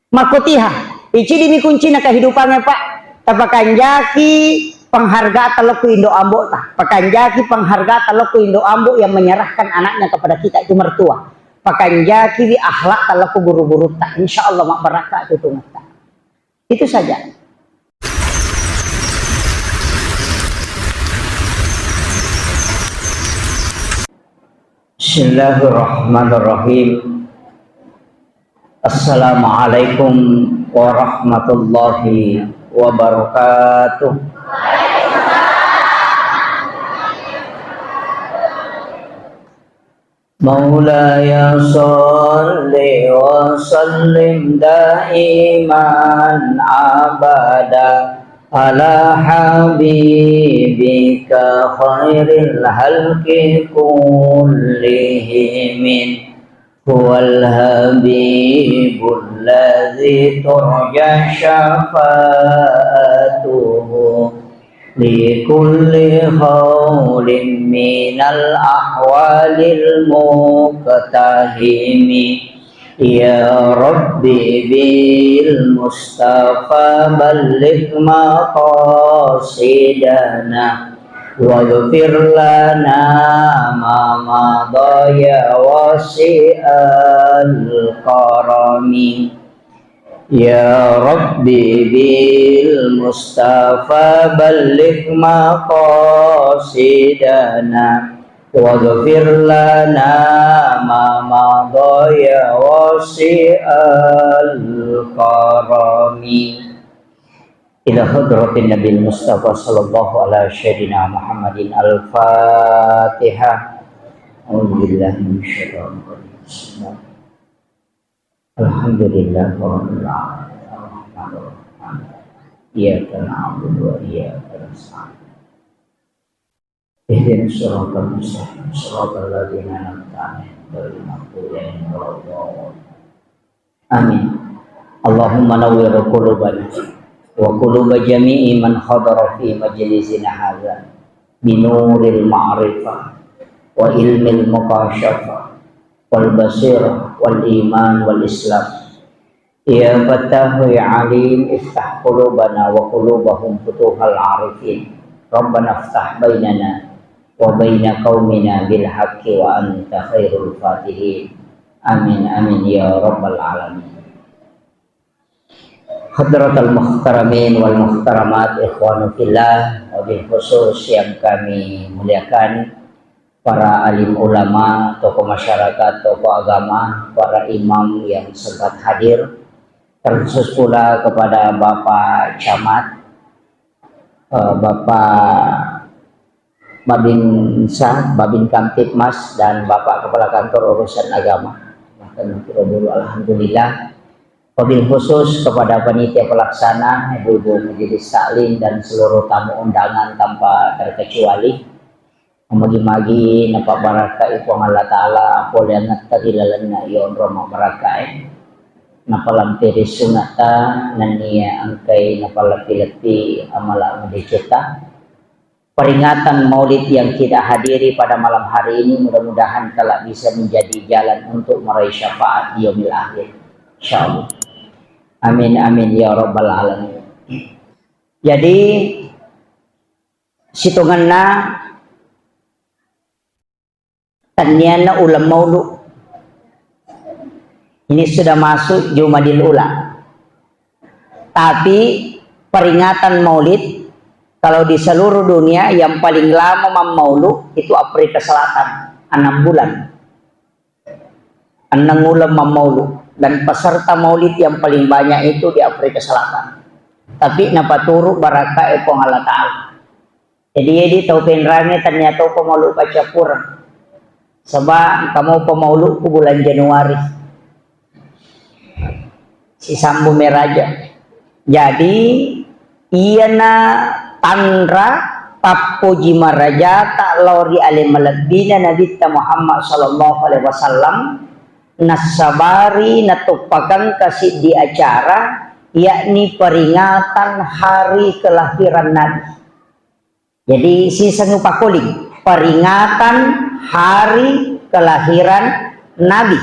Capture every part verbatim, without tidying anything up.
Makkotiha, icidimi kuncina kehidupannya, Pak. Tapakanjaki penghargaan lokku indo ambo ta. Pakanjaki penghargaan lokku indo ambo yang menyerahkan anaknya kepada kita itu mertua. Pakanjaki di akhlak lokku guru-guru ta. Insya Allah mak barakka itu tungata. Itu saja. Bismillahirrahmanirrahim. Assalamualaikum warahmatullahi wabarakatuh. مولاي صل وسلم دائما أبدا على حبيبك خير الخلق كلهم. هو الحبيب الذي ترجى شفاعته لكل هول من الأهوال المقتحم. يا رب بالمصطفى بلغ مقاصدنا واغفر لنا ما مضى يا واسع الكرم. يا رب بالمصطفى بلغ مقاصدنا واغفر لنا ما مضى يا واسع الكرم. إلى حضرة النبي المصطفى صلى الله على سيدنا محمد الفاتحة. أعوذ بالله من الشيطان الرجيم. بسم الله. الحمد لله رب العالمين. الرحمن الرحيم. إياك نعبد وإياك نستعين. اهدنا الصراط المستقيم. صراط الذين أنعمت عليهم غير المغضوب عليهم ولا الضالين. آمين. اللهم نور قلوبنا وقلوب جميع من حضر في مجلسنا هذا بنور المعرفة وعلم المكاشفة والبصيرة والإيمان والإسلام. يا فتاح يا عليم، افتح قلوبنا وقلوبهم فتوح العارفين. ربنا افتح بيننا وبين قومنا بالحق وأنت خير الفاتحين. آمين، آمين يا رب العالمين. Hadratal muhtaramin wal muhtaramat, ikhwanu fillah, wabil khusus yang kami muliakan, para alim ulama, tokoh masyarakat, tokoh agama, para imam yang sempat hadir, terkhusus pula kepada Bapak Camat, eh, Bapak Babinsa, Babin Kamtibmas, dan Bapak Kepala Kantor Urusan Agama. Bahkan dulu, alhamdulillah, wabil khusus kepada panitia pelaksana, ibu-ibu majelis taklim, dan seluruh tamu undangan tanpa terkecuali. Magi-magi napabbarakkai Puang Allah Ta'ala, apole angetta ri lalenna yonro mabbarakkae. Napalampiri sunnata, nennia engkai napalebbi-lebbi amala madecetta. Peringatan Maulid yang kita hadiri pada malam hari ini, mudah-mudahan kelak bisa menjadi jalan untuk meraih syafaat di yaumil akhir. Insyaallah. Amin, amin, ya rabbal alamin. Jadi, sitongenna tennianna uleng maulu. Ini sudah masuk Jumadil Ula. Tapi peringatan Maulid, kalau di seluruh dunia yang paling lama mammaulu itu Afrika Selatan, enam bulan. Enam bulan mammaulu. Dan peserta Maulid yang paling banyak itu di Afrika Selatan. Tapi napaturu barakka e Puang Allah Ta'ala. Jadi, jadi tau penrange tania tau pamaulu pacappureng. Saba engka mo pamaulu ku bulan Januari. Sisambu meraja. Jadi, iyana tanra tappoji marajata lao ri ale malebbina Nabitta Muhammad sallallahu alaihi wasallam, nassabari natoppakengka siddi acara, yakni peringatan hari kelahiran Nabi. Jadi, siseng upakkoling, peringatan hari kelahiran Nabi.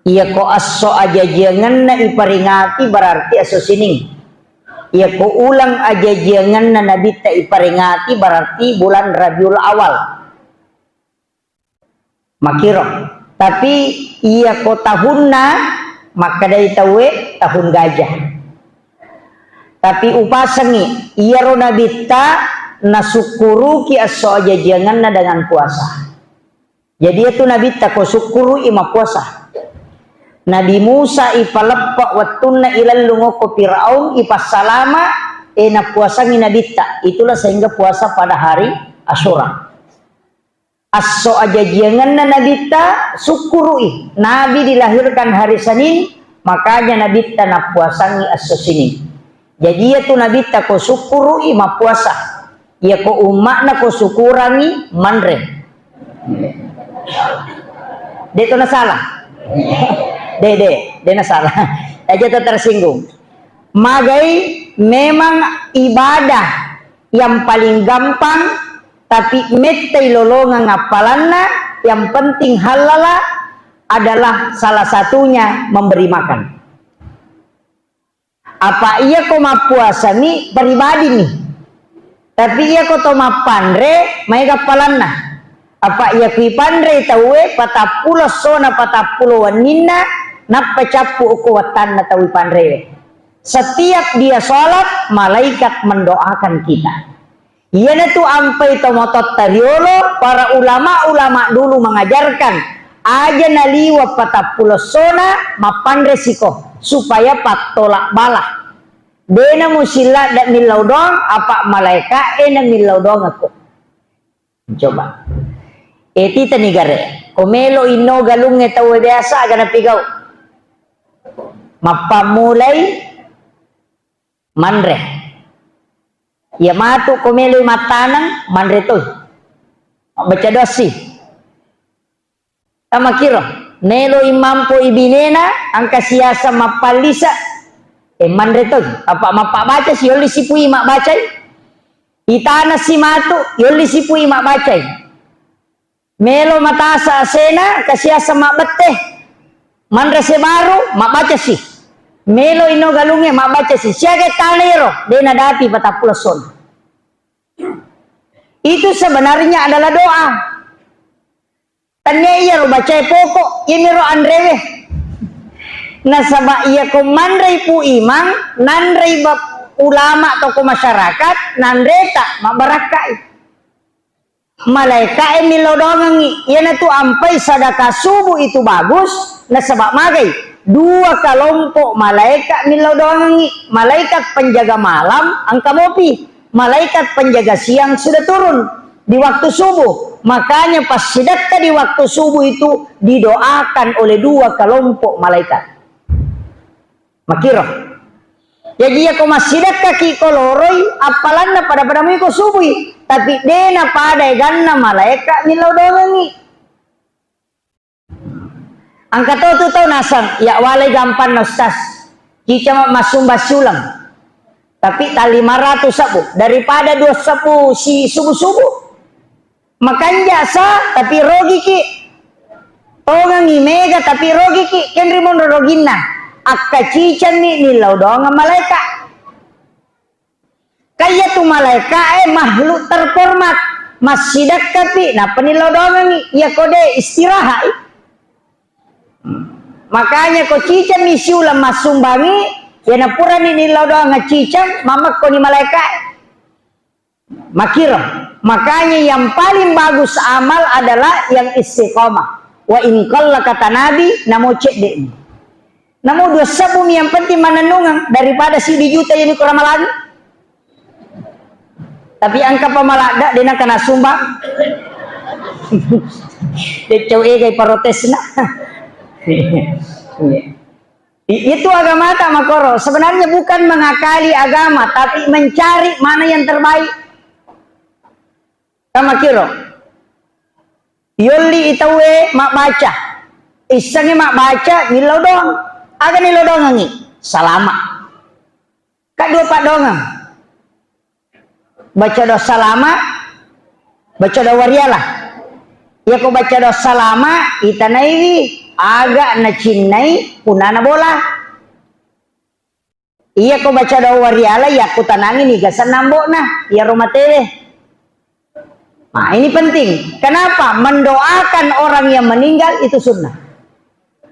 Iyako esso ajajiangenna iparingati, berarti esso sining. Iyako uleng ajajiangenna Nabitta iparingati, berarti bulan Rabiul Awal. Makkiro. Tapi iyako tahunna, makkedai tauwe tahun gajah. Tapi upasengi, iyaro Nabitta nasukkuruki esso ajajiangenna dengan puasa. Jadi, iyatu Nabitta ko sukkuru'i mappuasa. Nabi Musa ipaleppe' wettunna ilellung okko Firaun, ipassalama, e, nappuasangi Nabitta. Itulah sehingga puasa pada hari Asyura. Esso ajajiangenna Nabitta, sukkuru'i. Nabi dilahirkan hari Senin, makanya Nabitta nappuasangi esso Sining. Jadi, iyatu Nabitta ko sukkuru'i mappuasa. Iyako umma'na ko sukurangi manre. De' to nasalah. De', de', de' nasalah. Aja to tersinggung. Magai memang ibadah yang paling gampang, tapi mettai lolongeng appalanna, yang penting halala adalah salah satunya memberi makan. Apa iyako mappuasami pribadini. Tapi iyako to mappanre, maega appalanna. Apa iyako ipanrei tauwe, patappulo essona, patappulo wenninna, nappa cappu okko wettanna tau ipanrewe. Setiap dia sholat, malaikat mendoakan kita. Iyanatu ampai tomatoatta riolo, para ulama-ulama dulu mengajarkan, aja naliweng patappulo essona, mappanre siko, supaya pattolak bala. Dena musilladda millau doang, apa malaika'e na millau doang aku. Coba. E, titani gare. Ko melo inno galungnge tauwe biasa, aga napigau? Mappammulai manre. Iya matu ko meloi mattaneng, manre toi. Baca doa si. Tamakiro, meloi mampo ibinena, engka siaseng mappallisa, e, manre toi. Apa mappabaca si, yolli sipui mabbacai. Itana si matu, yolli sipui mabbacai. Melo matasa asena, kasiasa mabbette. Manre sebaru, mabbaca si. Melo ino galungnge, mabbaca si. Siaga tana ero, de nadapi patappulo essona. Itu sebenarnya adalah doa. Tania iya ro bacae pokok, iya miro anrewe. Nasaba iya ko manrei Pu Imang, nanrei bap-, ulama tokoh masyarakat, nanreta mabbarakkai. Malaika'e millau doangengngi, iyanatu ampai sadaka subuh itu bagus, nasaba magai, dua kalompok malaika millau doangengngi, malaikat penjaga malam engka mopi, malaikat penjaga siang sudah turun di waktu subuh. Makanya pas sidekka di waktu subuh itu didoakan oleh dua kalompok malaikat. Makkiro. Jaji, iyako massidekkaki ko loroi, appalanna pada-pada mui ko subui, tapi de napada eganna malaeka millau doangengngi. Engka to tu tau naseng, ya walai gampanna ustaz, cicama massumba siuleng, tapi ta lima ratus sebbu daripada dua sebbu si subuh-subuh. Makanja sa, tapi rogiki. Tongengi mega, tapi rogiki. Kenri monro roginna. Akkacicammi nillau doangeng malaeka. Kaya tu malaeka e makhluk terhormat. Massidakkapi, nappa nillau doangengi. Iya kode istirahat. Makanya ko cicammi siuleng massumbangi, ya napurani nillau doangeng cicang, mamekkoni malaeka e. Makkiro. Makanya yang paling bagus amal adalah yang istiqomah. Wa in qalla, kata Nabi, namo cedde'mi. Namo dua sebbu mi yang penting manennungeng daripada siddi juta yang kurang malang. Tapi engka pamaladda de nengka nassumbang. Deccau egai parotesna. I-, itu agamata makoro. Sebenarnya bukan mengakali agama, tapi mencari mana yang terbaik. Tamakiro. Yolli itaue mabbaca. Issengi mabbaca, nillau doang. Aga nillau doangengi? Salama. Ka dua paddoangeng. Baca doa salama, baca doa wariala. Iyako baca doa salama, itanaiwi Aga nacinnai punnana bola. Iya ko baca doa wariala, yakkutanangi niga senna ambo'na, iyaro matewe. Nah, ini penting. Kenapa? Mendoakan orang yang meninggal itu sunnah.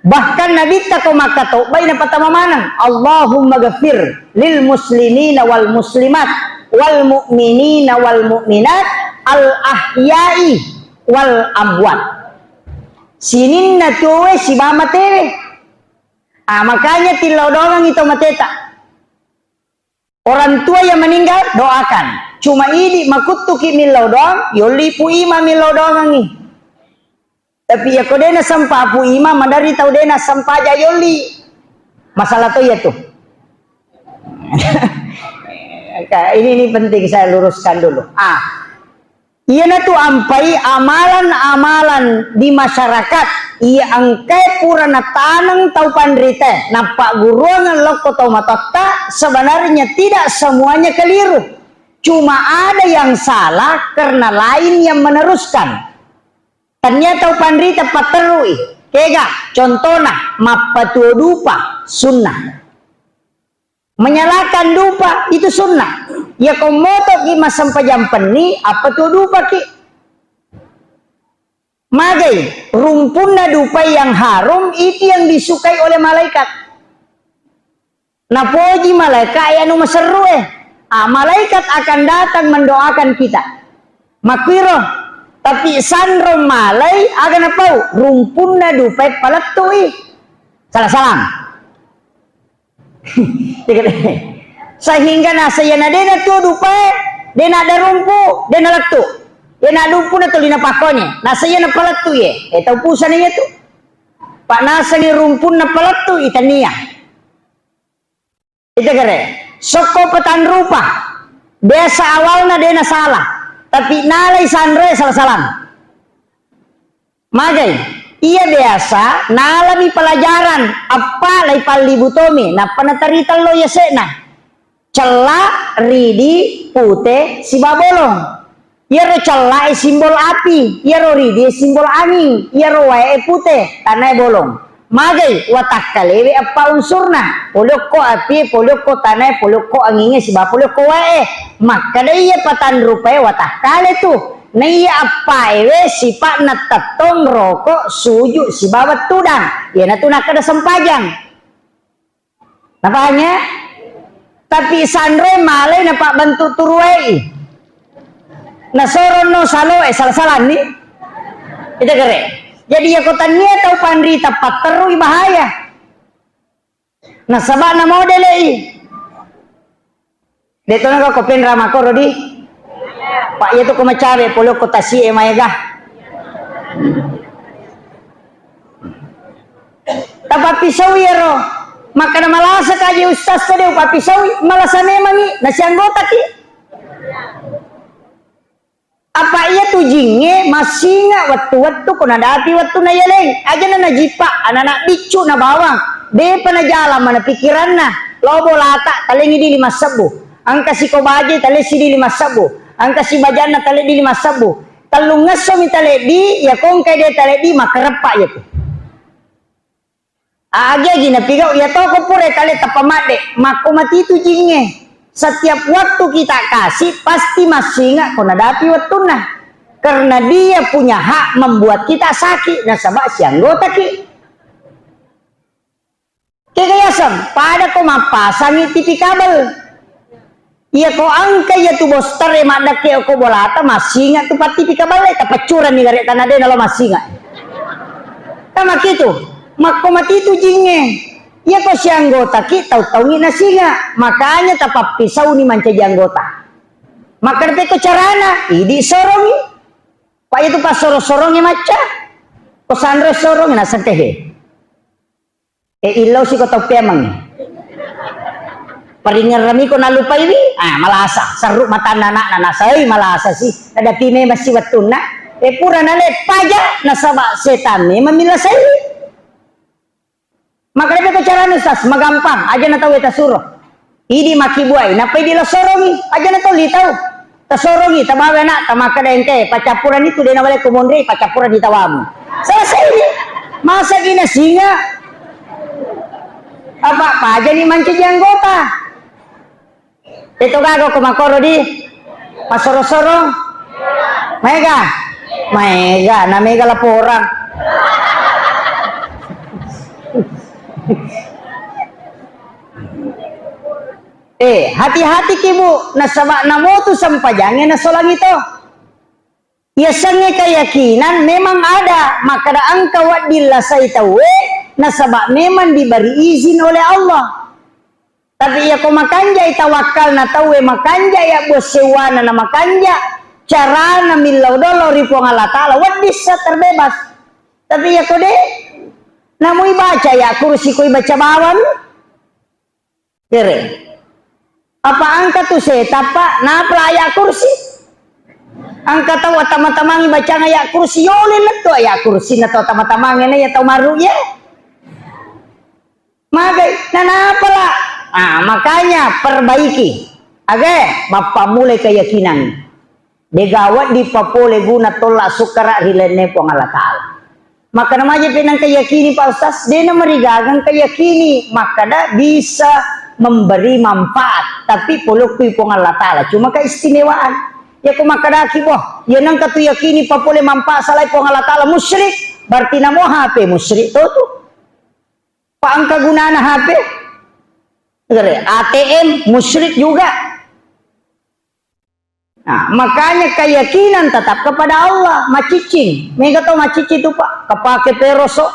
Bahkan Nabitta ko makkatobbai napatama maneng, "Allahumma ghafir lil muslimina wal muslimat wal mu'minina wal mu'minat al ahya'i wal amwat." Sininna tuoe siba matewe. Ah, makanya tillau doangengngi to mateta. Orang tua yang meninggal, doakan. Cuma idi makuttuki millau doang, yolli Pu Imam millau doangengngi. Tapi ya ko dena sempa Pu Imam, madari tau dena sempa aja yolli. Masalah to iya tu. Ini, ini penting saya luruskan dulu. Ah, Iyanatu ampai amalan-amalan di masyarakat iya engkae pura nataneng tau panrita, nappagguruangeng lokko tau matotta, sebenarnya tidak semuanya keliru. Cuma ada yang salah karena lain yang meneruskan. Tania tau panrita patterui, kega, contona, mappatuo dupa, sunnah. Menyalakan dupa itu sunnah. Ya ko motoki massempajang penni, apa tu dupaki? Magai, rumpunna dupa yang harum itu yang disukai oleh malaikat. Napoji malaikat ya anu maserru eh. Ah, malaikat akan datang mendoakan kita. Makuiro, tapi sanro malai aga napau rumpunna dupa palettui. Salah-salah. Sehingga nasayana dena tu dupae, dena ada rumpu, dena lettu. Dena dumpu na tuli napakkoni, nasayana palettu ye. Eh, tau pusana iya tu. Pak nasangi rumpunna palettu itania. Itu kere. Sokko petan rupa. Biasa awalna dena salah, tapi nalai sanroe salah-salah. Magai, iya biasa nalami pelajaran, appa lai pallibu tomi, nappa natarita lo yase'na. Cella, ridi, pute, siba bolong. Iyaro cella e simbol api, iyaro ridi e simbol anging, iyaro wae e pute, tanae bolong. Magai watakkalewe eppa unsurna, polokko apie, polokko tanae, polokko anginge, siba polokko wae. Makkeda iya patanrupae watakkale tu. Naiya appaewe sipa'na tettong, roko, suju, sibawa tudang. Iyanatu nakkeda sempajang. Napahang ya? Tapi sanre malai napabbentuk turuai. Nasoronno saloe salah-salanni. Itu kere. Jadi ya ko tania tau panrita patterui bahaya. Nasaba na modele i. De to naka ko penra makoro di. Pak iya tu ko macawe polo ko tasi e maega. Tapappisau iyaro. Makkeda malasa kaji ustaz tadi upappisau, malasa memangi nasianggotaki. Apa iya tu jingnge massinga wettu-wettu ko nadapi wettu nayaleng. Aja na najipa anak-anak biccu na bawang. Depa najala mana pikiranna. Lo bolata talengi di lima sebbu. Angka siko baje talesi di lima sebbu. Angka si bajanna tale di lima sebbu. Tellungngesso mi tale di, ya kongkai de tale di makereppa ya tu. Agi-agi napigau iya toko pura tale tappa madde, makko matitu jingnge. Setiap waktu kita kasih, pasti massinga ko nadapi wettunna. Karena dia punya hak membuat kita sakit, nasaba sianggotaki. Kega yaseng, pada ko mappasangi T V kabel. Iya ko angka iya tu booster e maddekke ko bolata, massinga tu pa T V kabel e, tapaccuranni gare tanah de nalo massinga. Tamakitu, makko matitu jingnge. Iya ko sianggotaki tau-taungi nasinga, makanya tapappisauni mancaji anggota. Makkeda pekko carana, idi sorongi. Pak itu pas sorong-sorongi macca. Ko sanro sorongi nasengkehe. E, illau si ko tau peameng. Paringerrami ko nalupaiwi, ah, malasa. Serru matanna anakna, nasai malasa si. Nadapi memang si wettunna. E, pura nale paja, nasaba setan memang milasai. Makanya beko carana, Ustaz, magampang. Aja na tau e tasuro. Idi makkibuai, nappa idi lasorongi, aja na tau li tau. Tasorongi, tabawa anak, tamakkeda engke, paccappuran itu de nawale ko monri, paccappuran di tawamu. Selesai ini. Masagi na singa? Apa pajani mancaji anggota? Itu gaga ko makoro di masoro-soro. Maega? Maega, na mega laporan. Eh, hati-hati ki, Bu, nasaba namotu sempajangnge nasolangi to. Yasengnge keyakinan memang ada, makkeda engka wedding lasai tauwe, nasaba memang diberi izin oleh Allah. Tapi iyako makanjai tawakkalna tauwe, makanjai abbuang sewwana na makanja, carana millau dolo ri Puang Allah Ta'ala, wedding sa terbebas. Tapi iyako de, namui baca ayat kursi koi baca bawang, Kere. Apa engka tu setappa napla ayat kursi? Engka tau tama-tamangi bacang ayat kursi, yole lettu ayat kursi na tau tama-tamangi na ya tau maru ye. Magai, na napala. Ah, makanya perbaiki. Age, bappa mulai keyakinan. Dega wedding papole guna tolla sukkara ri lainna Puang Allah Ta'ala. Makkeda maja penang keyakini, Pak Ustaz, dena marigagang keyakini makkeda bisa memberi manfaat, tapi polokku Puang Allah Ta'ala cuma keistimewaan. Yako makkedaki, boh, ya nengka tu yakini papole manfaat salai Puang Allah Ta'ala, musyrik, berarti namo H P musyrik to tu. Pak engka gunana H P? Gere, A T M musyrik juga. Nah, makanya keyakinan tetap kepada Allah, maciccing. Mega to maciccing tu, Pak. Kepake peroso,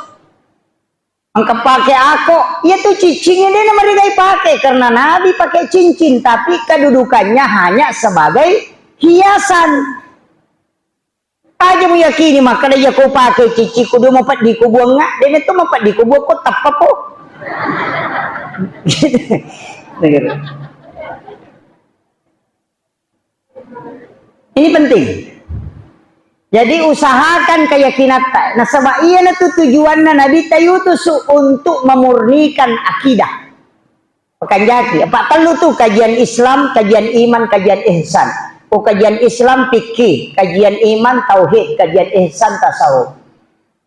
engka pake ako, iya tu ciccingnya dia namarigai pake karena Nabi pakai cincin, tapi kedudukannya hanya sebagai hiasan. Aja muyakini makkeda, iya ko pake ciccikku dua mapeddi ko buangnga, de metto mapeddi ko buang ko tappa po. Ini penting. Jadi usahakan keyakinatta. Nasaba iyana tu tujuanna Nabi tayutusu untuk memurnikan akidah. Pekanjaki, apa tellu tu kajian Islam, kajian iman, kajian ihsan. Ko kajian Islam fikih, kajian iman tauhid, kajian ihsan tasawuf.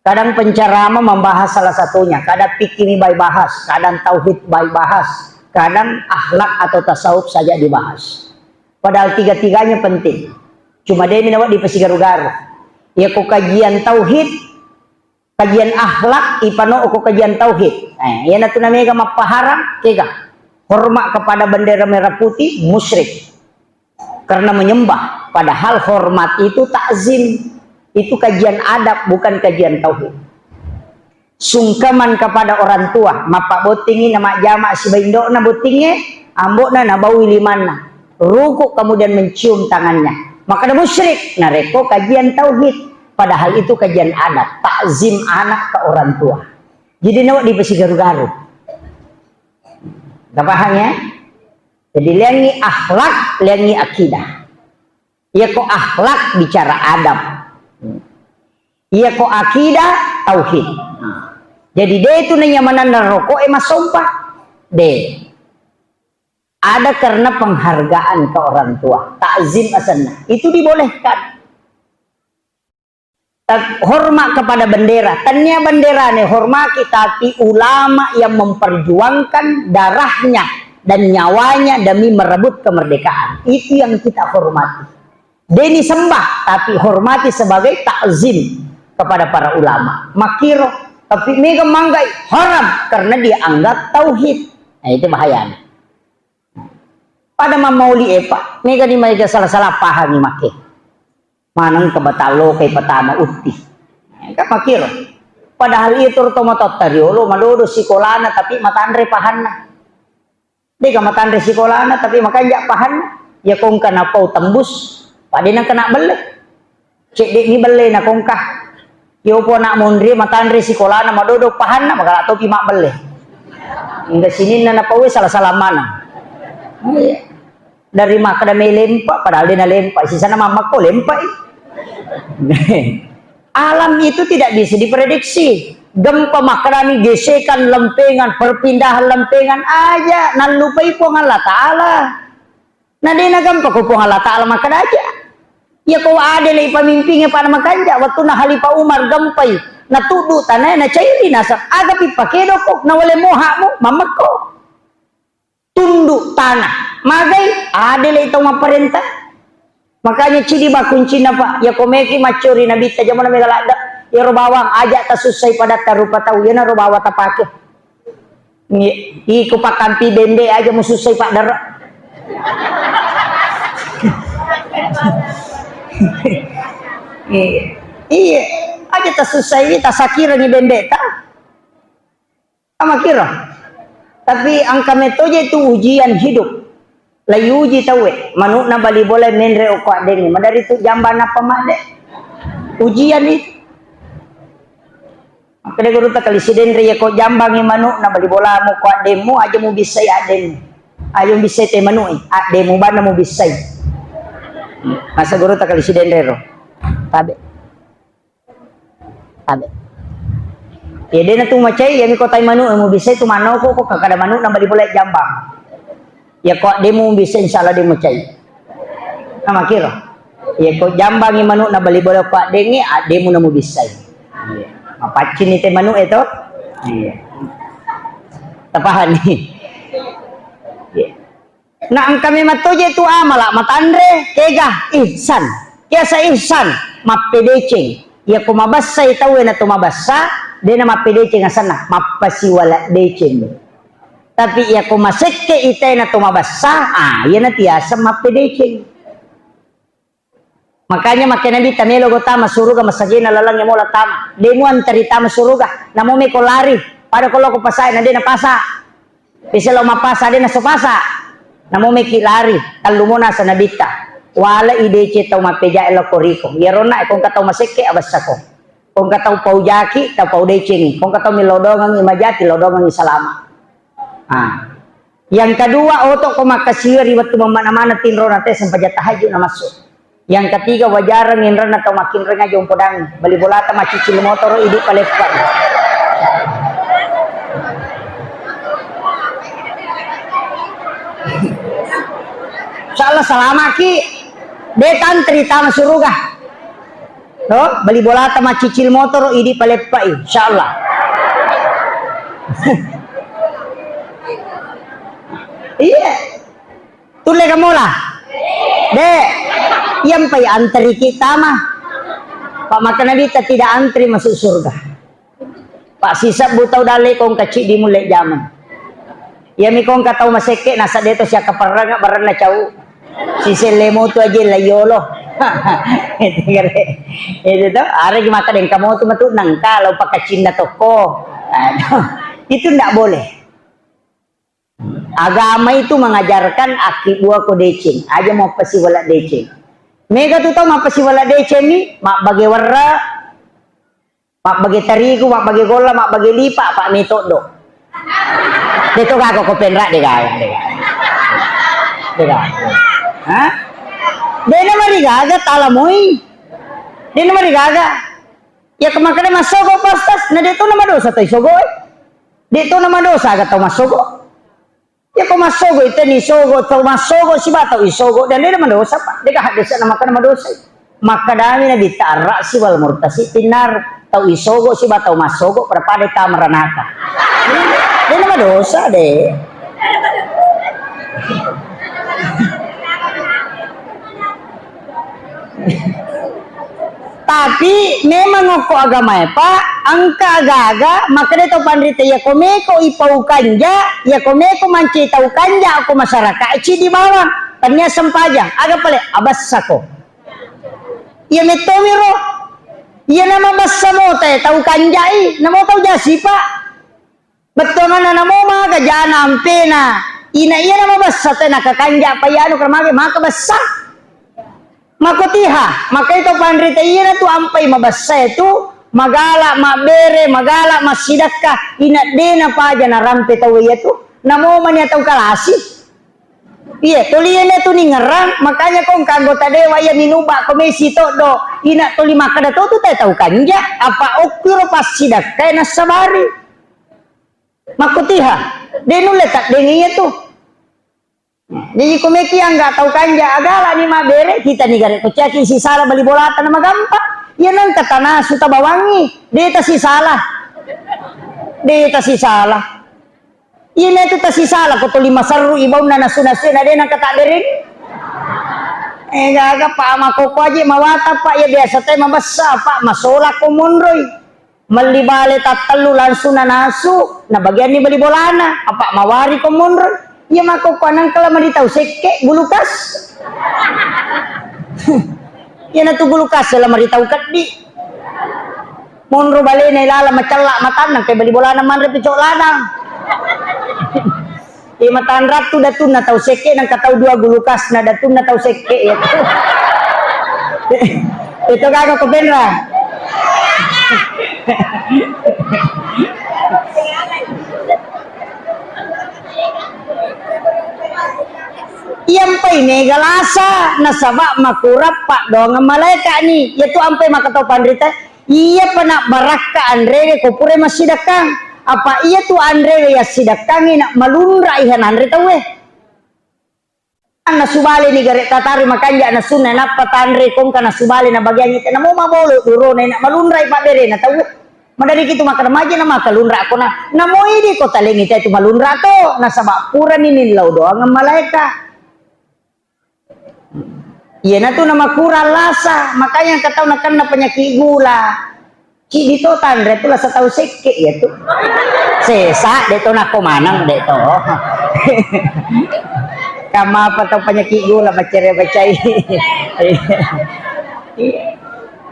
Kadang penceramah membahas salah satunya, kadang fikih ini baik bahas, kadang tauhid baik bahas, kadang akhlak atau tasawuf saja dibahas. Padahal tiga-tiganya penting. Cuma demi nawa dipasigaru-garu. Ya ko kajian tauhid, kajian akhlak, ipano ko kajian tauhid. Eh, iyana tu namega mappaharang, kega. Hormat kepada bendera merah putih, musyrik. Karena menyembah. Padahal hormat itu takzim. Itu kajian adab, bukan kajian tauhid. Sungkeman kepada orang tua, mappabottingi na majjama sibawa indo'na bottingnge, ambo'na nabaui limanna. Ruku kemudian mencium tangannya. Maka ada musyrik. Narekko kajian tauhid. Padahal itu kajian adat, takzim anak ke orang tua. Jadi nawa dipasigaru-garu. Kita paham ya? Jadi liangi akhlak, liangi akidah. Iya ko akhlak bicara adab. Iya ko akidah tauhid. Jadi de itu nanyamanan rokok e masompa. De. Ada karena penghargaan ke orang tua, takzim asenna. Itu dibolehkan. Tap-, hormat kepada bendera. Tania bendera ne hormati, tapi ulama yang memperjuangkan darahnya dan nyawanya demi merebut kemerdekaan. Itu yang kita hormati. Deni sembah, tapi hormati sebagai takzim kepada para ulama. Makiro, tapi mega manggai haram karena dia anggap tauhid. Nah, itu bahayanya. Pada mammauli e, Pak, mega ni mega salah-salah pahami make. Maneng ke batallo kai patama utti. Kan makiro. Padahal itu to matotta riolo madodo sikolana tapi matanre pahanna. Dega matanre sikolana tapi makanja pahanna. Ya kongka napau tembus, pada nang kena belle. Cedde ni belle na kongka. Yopo anak monri matanre sikolana madodo pahanna, magala topi mabbelle. Hingga sininna napaue salah-salah mana. Iya. Dari makkeda me lempa, padahal de nalempa. Sisana mammakko lempai. Alam itu tidak bisa diprediksi. Gempa makkedani gesekan lempengan, perpindahan lempengan aja nallupai Puang Allah Ta'ala. Na de nagempa ko Puang Allah Ta'ala makkeda aja. Iyako adele pamimpingnge pa namakanja, wettunna Khalifah Umar gempai, natuddu tanae, nacairi naseng, agapi pakedoko, nawale mohamu, mammekko. Tunduk tanah. Magai, adele tau mapparenta. Makanya cidi ba kuncinna, Pak. Iyako meki maccori Nabitta, jamana mega ladde. Iyaro bawang, aja tasussai padatta rupa tau, iyanaro bawa tapake. Ngi-, iko pakkampi bembe aja musussai paddara. Iya. Iya. Aja tasussai, tasakirangi bembe ta. Sama kira. Tapi engka metoje itu ujian hidup. Laiuji tauwe, manu'na bali bola menre okko addengnge. Madari tu jambang nappa madde. Ujian itu. Makkeda gurutta Kali Sidenre, iyako jambangi manu'na bali bolamu okko addemmu, aja mubissai addemmu. Aja mubissai te manu'e, addemmu banna mubissai. Masa gurutta Kali Sidenre ro. Tabe. Tabe. Iya, dena tu macai, iyami kotai manu'e mubissai tu manoko ko kakada manu'na bali bola jambang. Iyako addemmu mubissai, insya Allah de mucai. Sama kira. Iyako jambangi manu'na bali bola ko addengnge, addemmu na mubissai. Iya. Mapaccinni te manu'e to. Iya. Tapahani. Iya. Na engka memang toje tu amala matanre, kega ihsan. Biasa ihsan, mappedeceng. Iyako mabessai tauwe na to mabessa, dena mappedeceng asenna, mappasiwala deceng. Tapi iyako masekke itae na to mabessa, ah, iyana tiaseng mappedeceng. Makanya makkeda Nabitta, melo go tama suruga, masagena lalengnge mola tama. De muantari tama suruga, namo meko lari. Pada ko loko pasae, na de napasa. Bisa lo mapasa, de naso pasa. Namo meki lari, tallu mo nasa Nabitta. Wala i deceng tau mappejae loko riko. Iyaronna ko engka tau masekke, abessako. Ko engka tau paujaki, tau pau decengi. Ko engka tau milodongengi majati, lodongengi salama. Ah. Yang kedua, oto ko makkasiwa ri wettu mammana-mana tinrona te sempajang tahajud na massu. Yang ketiga, wajareng inrenna tau makkinrenga jompodangi. Bali bolata maccicil motoro, idi paleppa. Insyaallah salamaki. De tantri tama suruga. To, bali bolata maccicil motoro, idi paleppai, insyaallah. Iya. Tulle kamola? De. Iyampai antriki tama. Pak, maka Nabitta tidak antri masuk surga. Pak, sisebbu tau dalle ko engka ciddi mulle jamang. Iyami ko engka tau masekke, nasa de to siakkaperreng barenna cau. Siselle motu aje la yolo. Itu to, aregi maka dengka motu matu nengka lo pakacinna toko. Aduh, itu ndak boleh. Agama itu mengajarkan akkibbua ko deceng, aja mappasiwala deceng. Mega tu tau mappasiwala deceng ni, mabbage werra, mabbage tarigu, mabbage golla, mabbage lipa, apa metoddo. De to gaga ko penra, de gaga, de gaga. De gaga. Ha? De na marigaga tala moi. De na marigaga. Ya kemakkeda massogo pastas, na de to na madosa to isogo, eh. De to na madosa aga tau massogo. Iyako massogo, iteni sogo, tau massogo siba tau isogo, dan dena madosa, Pak. Deka haddese'na makkeda madosa. Makkedami Nabitta, "Ar-ra'si wal murtasi finnar." Tau isogo siba tau massogo pada-pada tama ranaka. Dena madosa, de. Tapi memang okko agamae, Pak, engka aga-aga makkeda tau panrita, iyako meko ipau kanja, iyako meko mancaji tau kanja okko masyarakat, cidi bawang, tania sempajang, aga pale, abessako. Iya mettomiro, iya nama bessa mota tau kanjai, namo tau jasi, Pak. Bettuanganna namo maga jana ampena. Ina iya nama bessa te nakakanja pa iyanu kara mage maka bessa. Makotiha, makai to panrita iyana tu ampai mabessa tu magala mabbere, magala massidakka, ina dena paja narampe tau iya tu. Namo mani tau kalasi. Iya, tuli iyana tu ningerang, makanya ko engka anggota dewa iya minuba ko mesi toddo, ina tuli makkeda to tu te tau kanja, apa okkiro passidakkae nassabari. Makkutiha, de nulle taddeng iya tu. Jadi ko meki angga tau kanja agala ni mabere, kita ni gare ko caki sisala bali bolata na magampa. Iya nangka tanasu tabawangi, de tasisala. De tasisala. Iya na tu tasisala ko tuli maserru ibaunna nasu-nasu na de nangka tabere. Eh gaga pa makoko aje mawata pa, iya biasa te mabessa pa masola ko monroi. Melli bale tattellu langsung nanasu, nabagianni bali bolana, apa mawari ko monro. Iya makkokko nangka la maritau sekke gulukas. Iya natu gulukas la maritau keddi. Monro balena ilala macella matanna ke bali bolana manre picok ladang. Iya matanrattu datunna tau sekke nangka tau dua gulukasna datunna tau sekke ya. Itu kagak ko penra. Iya mpai mega lasa nasaba makurappa doang malaika ni. Iya tu ampai makatau panrita. Iya pa na barakka anrewe ko pura massidakkang. Apa iya tu anrewe yassidakkangi na malunra iha nanre tauwe. Nasubale ni gare tatari makanja nasunna nappa tanre kongka nasubale na bagiangi te namo mabolo durona na malunra i pabbere na tauwe. Madari kitu makkada maje na makalunra kona. Namo idi ko talengi te tu malunra to nasaba pura ni millau doang malaika. Iyanatu namakurang lasa, makanya engka tau nakenna penyakit gula. Cidi to tanre tu lasa tau sekke iya tu. Sesa de to nako maneng de to. Kamapa tau penyakit gula macere bacai.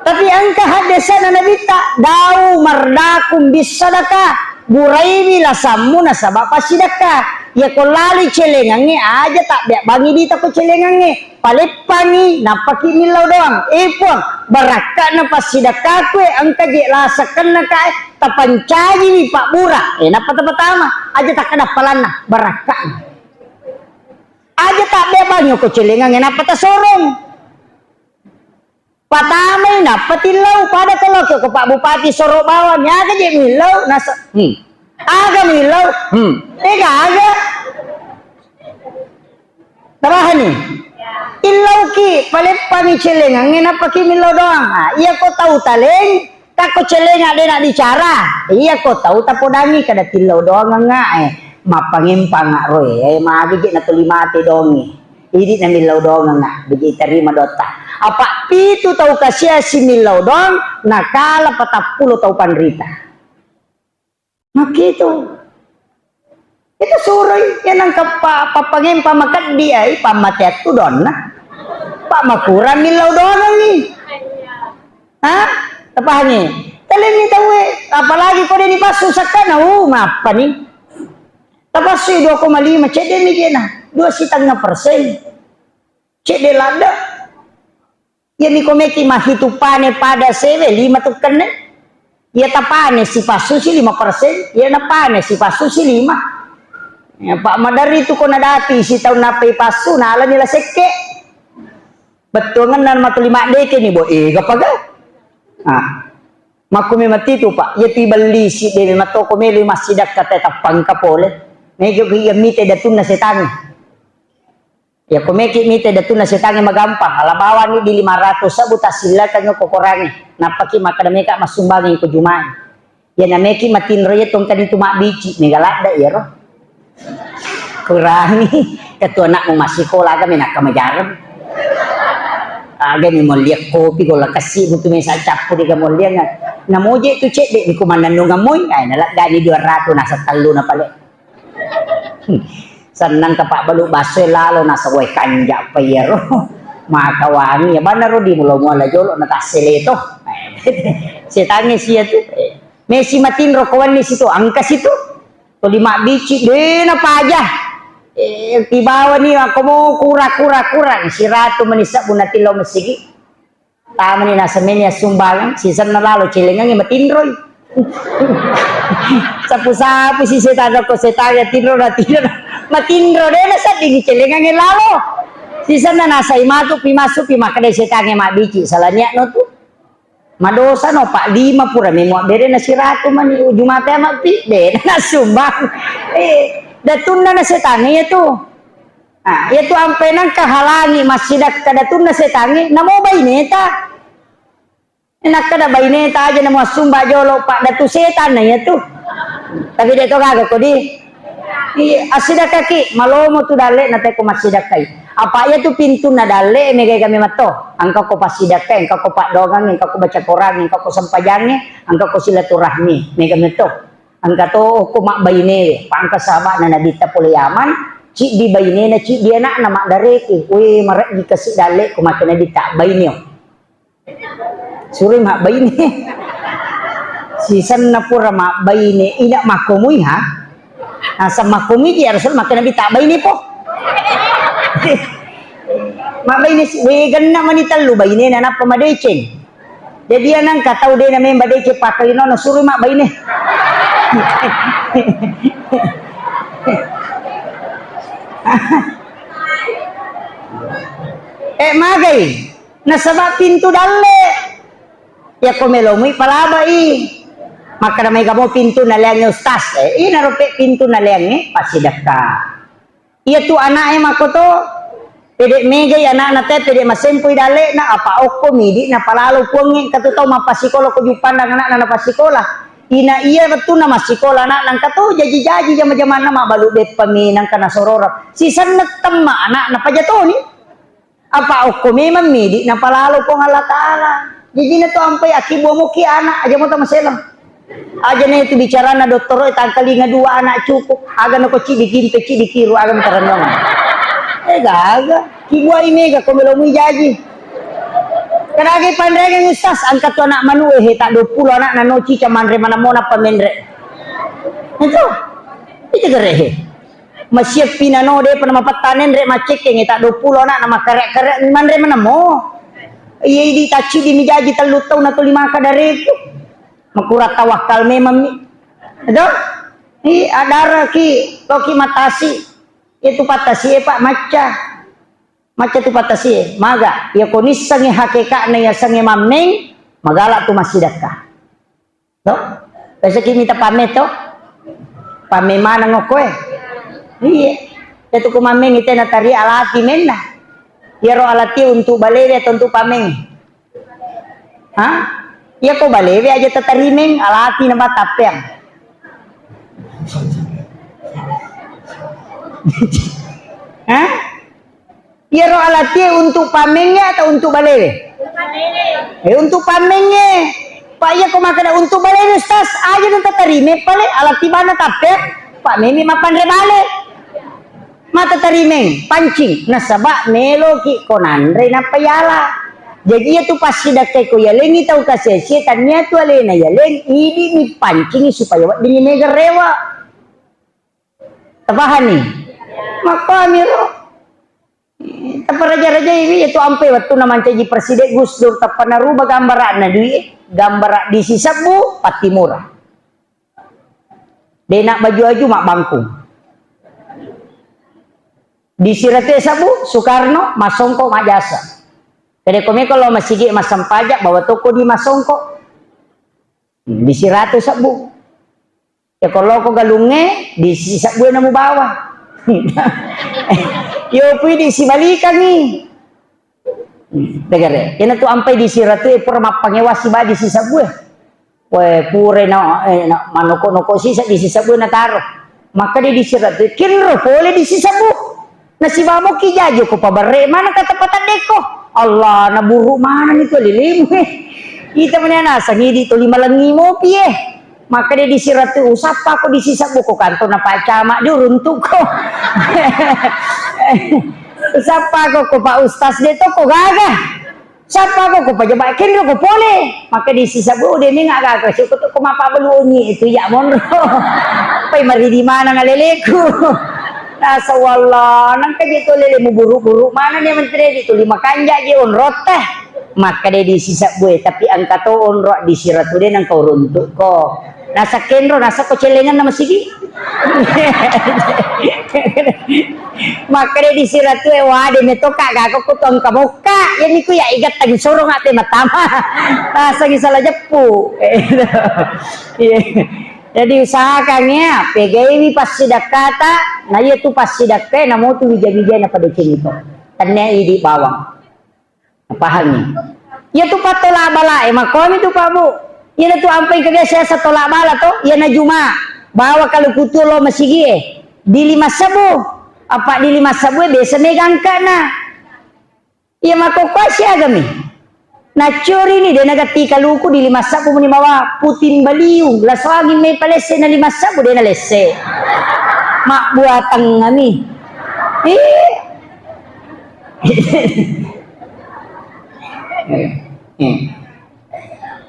Tapi engka haddese'na Nabitta, "Dau mardakum bis sadaqah, buraiwi lasammu nasaba passidakka." Iya ko lali celengangnge, aja tabbea bangi dita ko celengangnge, paleppangi, nappaki millau doang. Eh Puang, barakka'na passidakkaku e, engka je lasa kenna ka e, tapancajiwi pabbura. Eh, nappa tapatama, aja takkada palanna, barakka'na. Aja tabbea bangi ko celengangnge, nappa tasorong. Patamai nappa tillau, pada ko lokko ko Pak Bupati soro bawang, aga je millau, nasa, hmm. Aga millau, hmm. Tega aga. Tabahani. Illauki, paleppangi celengangnge, nappaki millau doang. Ah, iya ko tau taleng, takko celenga de na bicara. Iya ko tau tapodangi kada tillau doang nga, eh. Mappangempang roe, eh, magi je natuli mate dongi. Idi namillau doangengnga, beji tarima dotta. Apa pitu tau kasiasi millau doang, nakala patappulo tau panrita. Makkitu. Itu suroi, ya nangka pa-, pappangempa makeddi ai, pammateattu donna. Pak makurang millau doangengngi. Hah? Tapahangi? Talenni tauwe, apalagi ko de nipassu sakkana, uh, mappani. Tapassui dua koma lima, cedde mi jena, dua setengah persen. Cedde ladde. Iyami ko meki mahitu pane pada sewe, lima tukkenne. Iya tapane sipassu si lima persen, iya napane sipassu si lima. Ya, Pak, maderri tu ko nadapi sitaung nappai passu, nalani la sekke. Bettuangenna matu lima deke ni, bo, ega paga. Ah. Makkumi matitu, Pak, iya tibelli si de matoko melo massidakka te tappangka pole. Mega iya mite datunna setangnge. Ya, ko meki mite datunna setangnge magampang, ala bawani di lima ratus sebbu tassillakang ko korangnge. Nappaki makkada meka massumbangi ko Jumae. Ya, na meki matinro iya tongkani tu mabbici, mega ladde iyaro. Kurangi, ketua anakmu massikola aga menakka majareng. Aga ni molliang kopi golla kessi mutu mesa cappu di kamolliang. Na moje tu cedde di kumannannungang moi, ai naladdani dua ratus nasa tellu na pale. Sennang ka pabbalu basso lalo nasawai kanja pa iyaro. Maka wangi ya banna ro di mulo muala jolo na tassele to. Setangnge sia tu. Mesi matinro ko wenni situ, engka situ. Tuli mabbici de na paja. Eh, tibawani ako mo kura kura kura siratu meni sebbu natillo mesigi. Tamani nasemeni assumbangang, sisenna lalo celengangnge matinroi. Sapu-sapu si setang ko setang ya tinro na tinro. Matinro de na seddingi celengangnge lalo. Sisenna nasai matu pi massu pi makkeda setangnge mabbici salaniakno tu. Madosa no, Pak, lima pura memo abbere na siratu mani ujung mate mappi de na sumbang. Eh, datunna na setangnge ya tu. Nah, iyatu ampe nengka halangi massidakka datunna setangnge, namo baineta. Nakkeda baineta aja namo assumba jolo, Pak, datu setanna iyatu. Tapi de' to gaga ko di. Iya, assidakkaki, malomo tu dalle' na te ko massidakkai. Apa iyatu pintunna dalle' megai kami matto. Engka ko passidakkai, engka ko paddoangang, engka ko baca Quran, engka ko sempajangnge, engka ko silaturahmi, mega metto. Engka to ko mabbainewe, pangka sahaba'na Nabitta pole Yaman, ciddi bainena, ciddi ana'na maddareke. We, marejji kasi dalle' ko, makkeda Nabitta, baineo. Suroi mabbaine. Sisenna pura mabbaine, ina makkomui ha? Naseng makkomui ji ya Rasul, makkeda Nabitta, baine po. Mabbaine si, we, genna mani tellu bainena nappa madeceng. Jadi, anangka tau de' namemba deceng pakkalinono, suroi mabbaine. Eh, magai. Nasaba pintu dalle'. Yako melomui palabai. Makkeda maega mo pintu naleangnge, Ustaz. Eh, inaro pe pintu naleangnge, passidekka. Iyatu ana'e makkoto, pede' megai ana'na te, pede' masempoi dalle'na, apa okko midi' napalalo Puangnge, engka tu tau mappasikola ko Juppandang ana'na napassikola. Ina iya wettunna massikola ana'na engka to jaji-jaji jama-jamanna mabbalu beppa mi nangka nasororo. Sisenna temma ana'na pajatoni. Apa okko memang midi' napalalo Puang Allah Ta'ala. Jajina to ampai akkibbua mokki ana', aja mo tamaseleng. Aja na itu bicarana dottoro e, tangkalinga dua anak cukup. Aga nako ciddi kimpe, ciddi kiru, aga mitarennuang. Eh, gaga. Kibuai mega ko melomui jaji. Kenagi panrengeng Ustaz, angkat tu anak manu, eh, tak dua puluh anak nano cica manre mana mo nappa menre. Itu. Itu gerehe. Masiappi nano de'pa namapattana enre maccekkeng, tak dua puluh ana'na makkarek-karek manre manamo. Iya idi' tacciddi mi jaji tellu taung atau lima kadareku. Makurang tawakkal memang mi. Itu? I adaraki, loki matasi. Itu patasi e, Pak, macca. Macca tu patasi e. Maga, iya ko nissengi hakeka'na yasengnge mammeng, magala tu massidekka. To? Biasaki mita pamme to? Pamme maneng okko e. Iya. Iyatu ko mammeng ite natari alati menna. Iyaro alati untuk balewe atau untuk pammeng? Ha? Iya ko balewe aja tatarimeng, alati na batappeang. Ha? Iyaro alatie untuk pammengnge atau untuk balewe? Eh, untuk pammengnge. Pak, iya ko makkeda untuk balewe, Ustaz, aja dong tatarime pale, alati bana tappe, Pak, memi mappanre bale. Mata tarimeng, pancing, nasaba meloki ko nanre nappa yala. Jadi iya tu passidakkai ko yalengi tau kasiasie, tania tu alena yaleng, idi mi pancingi supaya weddingi mega rewa. Tapahani? Mappamiro. Taparaja-rajai wi, itu ampe wettunna mancaji presiden Gus Dur, tappa naruba gambara'na dui, gambara di Sisebbu, Pattimura. Dena baju-aju mabbangkung. Di Siratu Sabbu, Soekarno, Masongko majasa. Kede komeko lo masigi massempajang, bawa toko di Masongko. Di Siratu Sabbu. Yako loko galungnge, di Sisebbue namubawa. Yo pui di sibalikangi. Degare, iyana tu ampai di Siratu e pura mappangewa siba di Sisebbue. We, pura na, eh, na, manoko-noko sisa di Sisebbue nataro. Maka di Siratu e, kinro pole di Sisebbu. Nasiba moki jaji ko pabarre mana kata pataddekko. Allah, naburu mana ni tu lilimu, eh. Ita mani nasang idi tu lima lengi mopi, eh. Maka dia di Siratu, usappa ko di Sisebbu ko kantor na Pak Camat dia runtuk ko. Usappa ko, ko Pak Ustaz dia to ko gaga. Sappa ko, ko pajaba kenro ko pole. Maka di Sisebbu de menga gaga, siko to ko mappabalu onyi itu ya monro. Pai maridi mana ngaleleku. Nasa wallah, nangka je to lele muburu-buru mana ni menteri di tu lima kanja je onrotta. Maka de di Sisebbu e, tapi engka to onro di Siratu de nangka uruntuk ko. Nasa kenro, nasa ko celengan nama sigi. Maka de di Siratu e, wah, de metoka gako ko tu engka mokka. Yani ku ya igat tang sorong ate matama. Nasa gi salah jeppu. Iya. Jadi usahakan ya, pegaiwi passidakkata, na iya tu passidakkae namotu wija-wijae napadecengi to. Tennia idi bawang. Pahangi. Iya tu pattola bala e, makomi tu Pak Bu. Iya tu ampai ke biasa asa tola bala to, iya na Juma. Bawa kalau kutu lo masigi e. Di lima sebu. Apa di lima sebu e biasa mega angkana. Iya makkokkoe siagami. Naccorini de nagatti kaluku di lima sabbu muni mawa puting baliung, lasoangi mai palesse na lima sabbu de nalesse. Mabbuatengngami. Ih.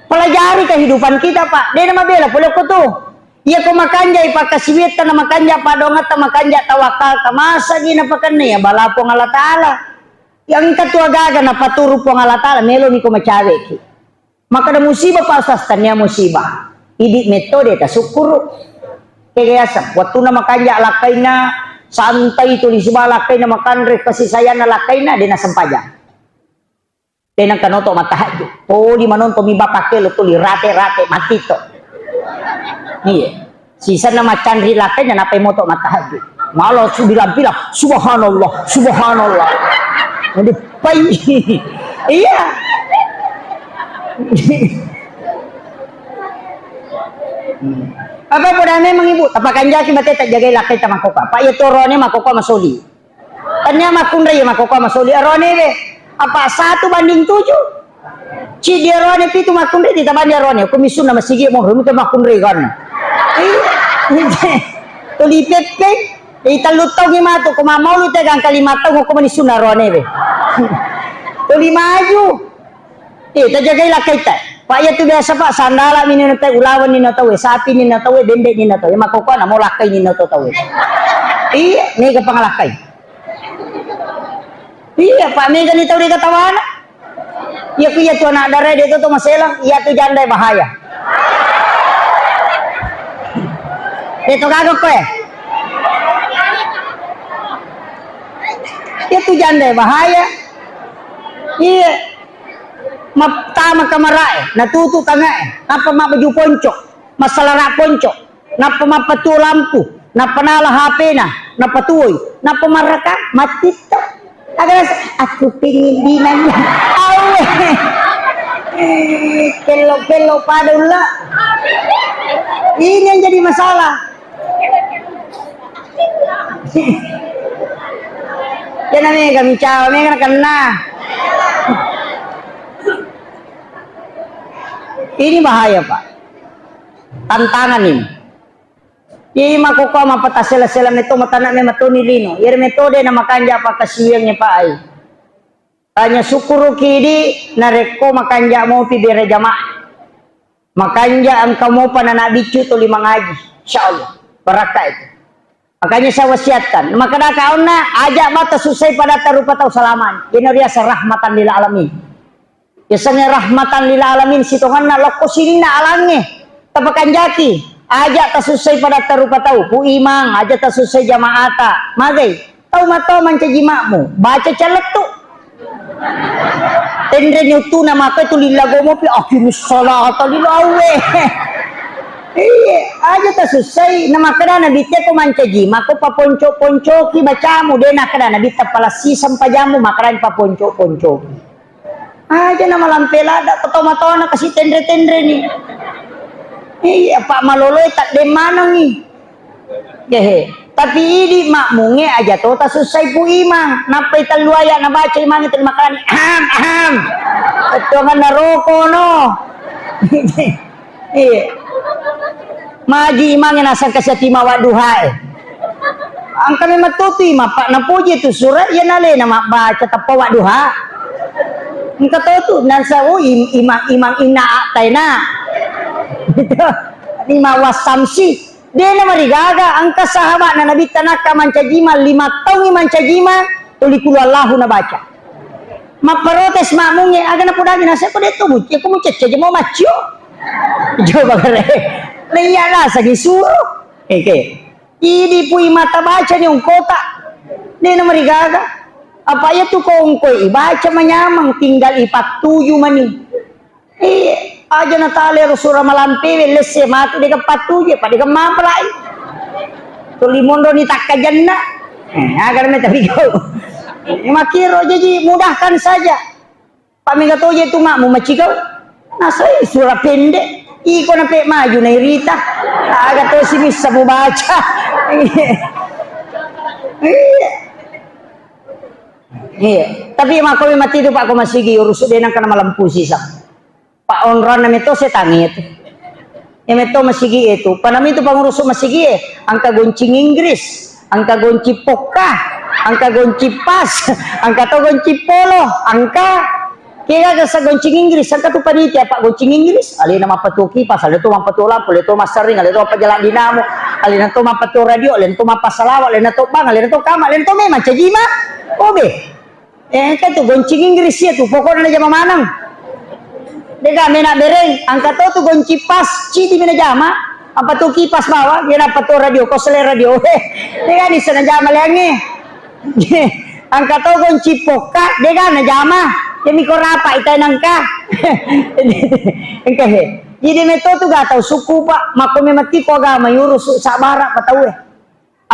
Pelajari kehidupan kita, Pak. De na mabela pole ko tu. Iya ko makanjai pakkasiwiatta na makanja padongatta makanja tawakkalta. Masa gi napakenna ya bala Puang Allah Ta'ala. Iya engka tu agaga napaturu Puang Allah Ta'ala, melomi ko macaweki. Makkeda musibah, Pak Ustaz, tania musibah. Idi metode tasukkuru. Kegayasa, wattuna makanja lakkainna, santai tuli siba lakkainna, makanre kasih sayangna lakkainna, de nasempajang. De nengka noto mattahajju. Toli manonto mi bapake lo tuli rate-rate mati to. Iya. Sisenna macanri lakkainna nappai moto mattahajju. Malah su bilang-bilang, "Subhanallah, subhanallah." Aduh, pai. Iya. Apa poda memang ibu, tapakanjaki bate tajagai lakkai tamakkoka. Pak ya torone makkoka masoli. Tania makkunrai makkoka masoli arone be. Apa satu banding tujuh? Ci di arone pitu makkunrai di tabandi arone. Ko misunna masigi mo, rumi makkunrai kan. Iya. Tuli peppeng, di tellu taung matu ko mammaulu te gangka lima taung ko manisunna arone be. Tuli maju. Eh, tajagai lakkaitta. Pak, iya tu biasa, Pak, sandala mi nino tau, ulaweng nino tau, sapi nino tau, bembe nino tau, makkokoa namo lakkai nino tau tau. Iya, mega pangalakkai. Iya, Pak, mega ni tau dega tawana. Iya ku iya tu anak dara de tu, tu maselang, iya tu janda bahaya. De tu gaga koe. Iya tu janda bahaya. Iya. Mattama kamarae, natutu tangae, nappa mabbaju ponco, massalara ponco, nappa mappatuo lampu, nappa nala H P-na, nappa tuoi, nappa marraka, mattiktok. Aga rasa, aku pingin dinanya. Awe. Kello-kello pada ulla. Ini yang jadi masalah. Kena mega micawa, mega nakenna. Ini bahaya, Pak. Tantangan ini. Iya, makkokoa mappatasela-sela metto matana me matoni lino. Iyaro metode na makanja pakkasiwiangnge, Pak, ai. Tanya sukkuruki idi narekko makanja mopi bere jamaah. Makanja engka mopa nana biccu tuli mangaji. Insya Allah. Barakka itu. Makanya saya wasiatkan. Makkeda kaonna, aja bata susai pada tarupa tau salaman. Ini riasa rahmatan lil alamin. Yasengnge rahmatan lil alamin sitongenna lokko sininna alangnge. Tapakanjaki, aja tasussai pada tarupa tau, Pu Imang, aja tasussai jamaata. Magai, tau matoa mancaji makmu, baca calettu. Tenreni uttuna maka tuli lagomopi, "Aqimis sholata lil awe." Iya, aja tasussai. Namakkeda Nabitta ko mancaji mako paponco-poncoki bacamu, de nakkeda Nabitta palassi sempajamu, makkedani paponco-poncoki. Aja na malampe ladda, ko tau matoana kasi tenre-tenreni. Iya, Pak, maloloe taddeng manengi. Hehe. Tapi idi makmunge aja to tasussai Pu Imang. Nappai tellu ayat nabaca Imang itu makkani, "Aham, aham." Tongenna roko no. Iya. Maji imangnge naseng kasi ati mawadduhae. Engka memang totu imang, Pak, napoji tu sura, iya nalena mabbaca tappa wadduha. Engka totu, nasa, oh, im-, imang, imang inna ataina. Lima wasamsi. Dena marigaga, engka sahabatna Nabitta nakka mancajima, lima taungi mancajima, tuli kulu Allahu nabaca. Mapparotes makmungnge, aga napodangi naseng ko de to mucce, ko mucecce je mau maccio. Coba kare. Leiya naseng isuro. Eke. Idi pui mata baca ni ungkota. Dena marigaga. Apa iya tu ko ungkoi ibaca manyameng, tinggal ipattuju mani. Iya. Aja natale ro sura malampewe, lesse matu dega pattuje, pa dega mapalai. Tuli monro ni takkajanna. Eh, aga me tapi kau. Makiro jaji mudahkan saja. Pak mega toje tu makmu macikau. Nasai sura pendek. Iko nape maju na irita. Aga to si bisa mubaca. Iya. Iya. Tapi makomi mati tu Pak ko masigi urus de nang kana malampu sisa. Pak onronna meto setangnge tu. Iya meto masigi e tu. Panami tu pangurus masigi e, engka goncing Inggris, engka goncing pokka, engka goncing pas, engka to goncing polo, engka kega gasa goncing Inggris, engka tu panitia Pak goncing Inggris, alena mappatuo kipas, alena to mappatuo lampu, alena to massering, alena to mappajala dinamo, alena to mappatuo radio, alena to mappasalawa, alena to bang, alena to kama, alena to memang cajima. Obe. Eh, engka tu goncing Inggris iya tu, pokokna najama maneng. Dega mena bereng, engka to tu goncing pas, cidi mena jama, apa tu kipas bawang, iya nappa tu radio, kosle radio. Dega ni sana jama leangnge. Engka to goncing pokka, dega najama. Iya miko rapa itai nangka. Engka he. Jadi meto tu ga tau suku Pak, makko memang tiko agama yurus sabara patau e.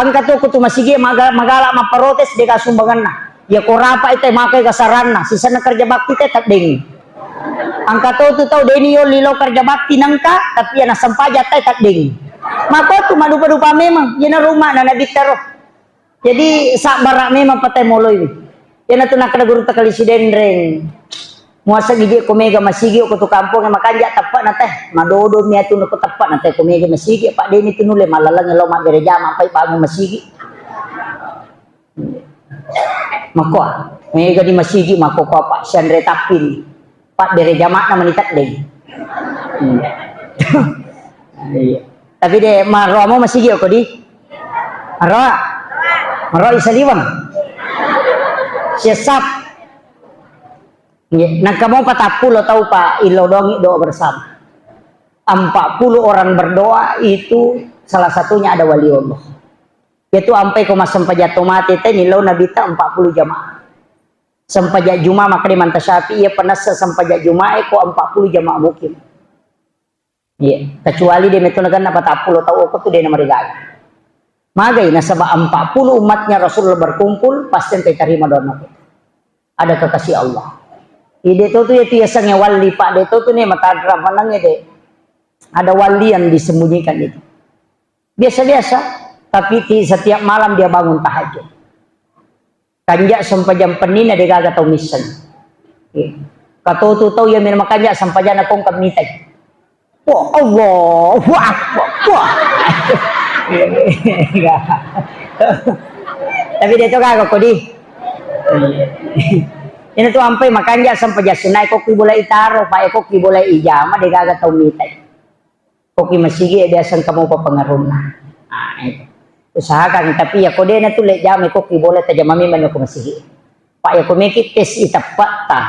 Engka to ko tu masigi maga-, magala mapparotes dega sumbanganna. Iya ko rapa ite makai gasaranna, sisenna kerja bakti te teddeng. Engka to tu tau deni yolli lo kerja bakti nengka, tapi iya nasempaja te teddeng. Mako tu madupa-dupa memang, iyana rumah na nabi tero. Jadi sabbara memang patai moloi. Iyana tu nakkeda guru takali sidenreng. Muaseng idi ko mega masigi ko tu kampong makanja teppa na teh. Madodo mi atu ko teppa na teh ko mega masigi Pak deni tu nulle malaleng lo mabbere jama pai bangun masigi. Makko mega di masigi makko ko Pak sianre tappin. Pak bere jama na mani teddeng. Hmm. Iya. Tapi de maro amo masigi ko di. Maro. Maro isaliwang. Siasap. Nggih, nangka mau patappulo tau, Pak, illau doangi doa bersama. Empat puluh orang berdoa itu salah satunya ada wali Allah. Itu ampai ko massempajang to mate te nillau Nabi ta empat puluh jamaah. Sempajang Juma maka di manta Syafi'i iya penassa sempajang Juma e ko empat puluh jamaah mukim. Iya, kecuali de meto naganna patappulo tau okko tu de namarigaga. Magai nasaba empat puluh umatnya Rasulullah berkumpul, pasti engka tarima doanna ko. Ada kekasih Allah. Ide to tu ya tu yasengnge wali Pak de to tu ne matadra maneng de. Ada wali yang disembunyikan itu. Biasa-biasa, tapi ti-, setiap malam dia bangun tahajud. Kanja sempajang pennina de gaga tau misseng. Iya. Katotu tau iya mena makanja sempajanna kongka mitai. Wah, Allahu Akbar. Wah. Tapi de to gaga ko di. Ina tu ampai makanja sempajang sunnae ko ki bola itaro, Pak, ko ki bola ijama de gaga tau mitai. Ko ki masigi e biasa engka mopa pengaruhna. Nah, itu. Usahakan, tapi ya ko de na tu le jama ko ki bola tajama memang ko masigi. Pak ya ko meki tes iteppa ta.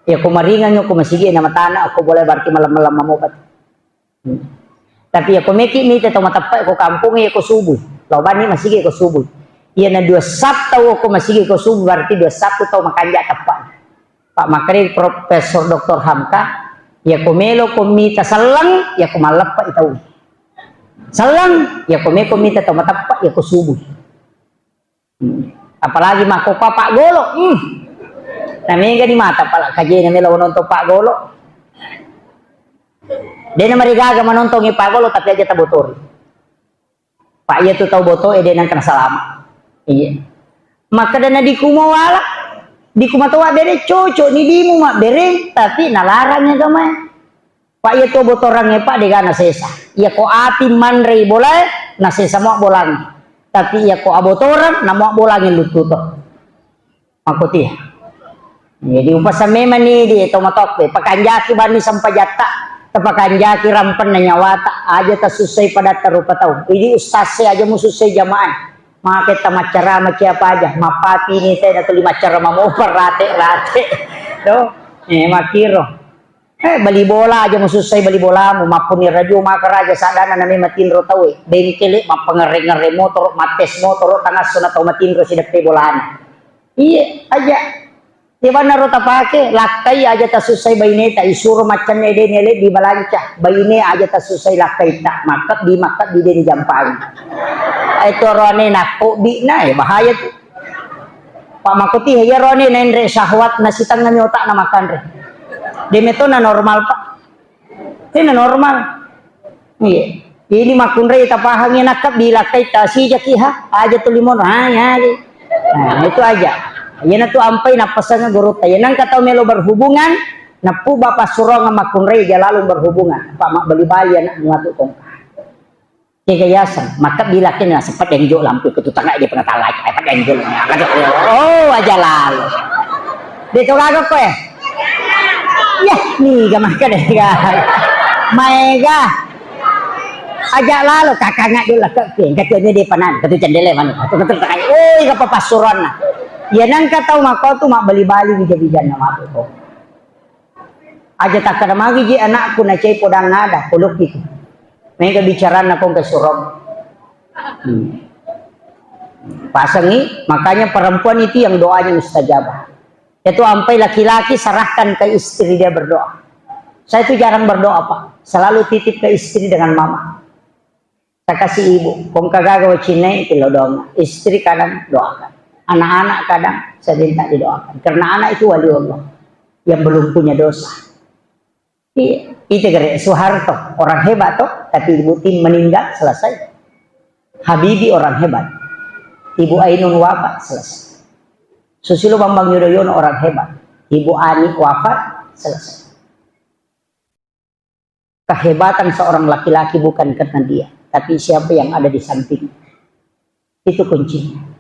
Ya ko maringang ko masigi na matana ko bola berarti malam-malam mopa. Hmm. Tapi ya ko meki mita tau mateppa ko kampung ya ko subuh. Lao bani masigi ko subuh. Iya na dua sap tau ko masigi ko subuh berarti dua sap tau makanja teppa. Pak makkeda Profesor Doktor Hamka, ya ko melo ko mita selleng, ya ko malleppa i tau. Selleng, ya ko meko mita tau mateppa, ya ko subuh. Hmm. Apalagi makko pa Pak Golo. Hmm. Na mega di mata pala kajena melo nonton Pak Golo. Dena marigaga manontongi Pak Golo tapi aja tabotori. Pak, iya tu tau boto e de nengka nasalama. Iya. Makkeda na di kumo wala, di kumo to mabbere cocok ni dimu mabbere, tapi nalarang agama e. Pak, iya tu botorangnge Pak de gana sesa. Iya ko api manrei bola e, nasesa mo bolang. Tapi iya ko abotorang, namo bolang luttu to. Makkuti. Jadi upasa memang ni di to matoppe, pakanjaki banni sempajatta, tapakanjaki rampenna nyawata, aja tasussai padatta rupa tau. Idi ustaz e aja musussai jamaah. Make tamaccarama ciapa aja, mappapi ni te na tuli maccarama mopa rate-rate. To, eh, makiro. Eh, bali bola aja musussai bali bolamu, mappuni radio maka raja sadana nami matinro tau e. Bengkele mappangerre-ngerre motoro, mattes motoro, tangasso na tau matinro sideppe bolana. Iye, aja. Iya bannaro tapake, lakkai aja tasussai baineta, isuro maccanne deni lebbi balanca, baine aja tasussai lakkaitta, makkebbi, makkebbi deni jampangi. Itu roane nakko bina, eh, bahaya tu. Pak makuti, iya roane nenre syahwat nasitengah otak na makanre. Demetona normal, Pak. Tena normal. Iya. Ini makkunrai tapahangi nakka bilakkai tasijaki ha, aja tu limono. Ha, ya. Nah, itu aja. Iyana tu ampai napasang guru ta. Iya nangka tau melo berhubungan, nappu bapak surong makkunrai aja lalu berhubungan. Pak mak beli-bali anak muatu kong. Kega yaseng, maka bilakkai naseng pedeng jo lampu ke tutanga dia pernah talai. Eh, pedeng jo. Oh, aja lalu. De to gaga koe. Ya, niga maka de gaga. Maega. Aja lalo kakanga dulu ke ping. Kata ini di panan, kata cendele mana. Kata kata kata. Oh, iga papasuron. Ya nangka tau mako tu mak beli-bali bija-bijanna mako. Aja takkada magi ji anakku nacai podang ada, polokiku. Mega bicaranna kong ke surong. Hmm. Pasangi, makanya perempuan itu yang doanya mustajabah. Itu ampai laki-laki serahkan ke istri dia berdoa. Saya itu jarang berdoa, Pak. Selalu titip ke istri dengan mama. Saya kasih ibu, kong kagaga wacinai itu lo doang. Istri kadang doakan. Anak-anak kadang saya minta didoakan. Karena anak itu wali Allah yang belum punya dosa. Iya, itu kere Soeharto, orang hebat toh, tapi Ibu Tin meninggal, selesai. Habibie orang hebat. Ibu Ainun wafat, selesai. Susilo Bambang Yudhoyono orang hebat. Ibu Ani wafat, selesai. Kehebatan seorang laki-laki bukan karena dia, tapi siapa yang ada di samping. Itu kuncinya.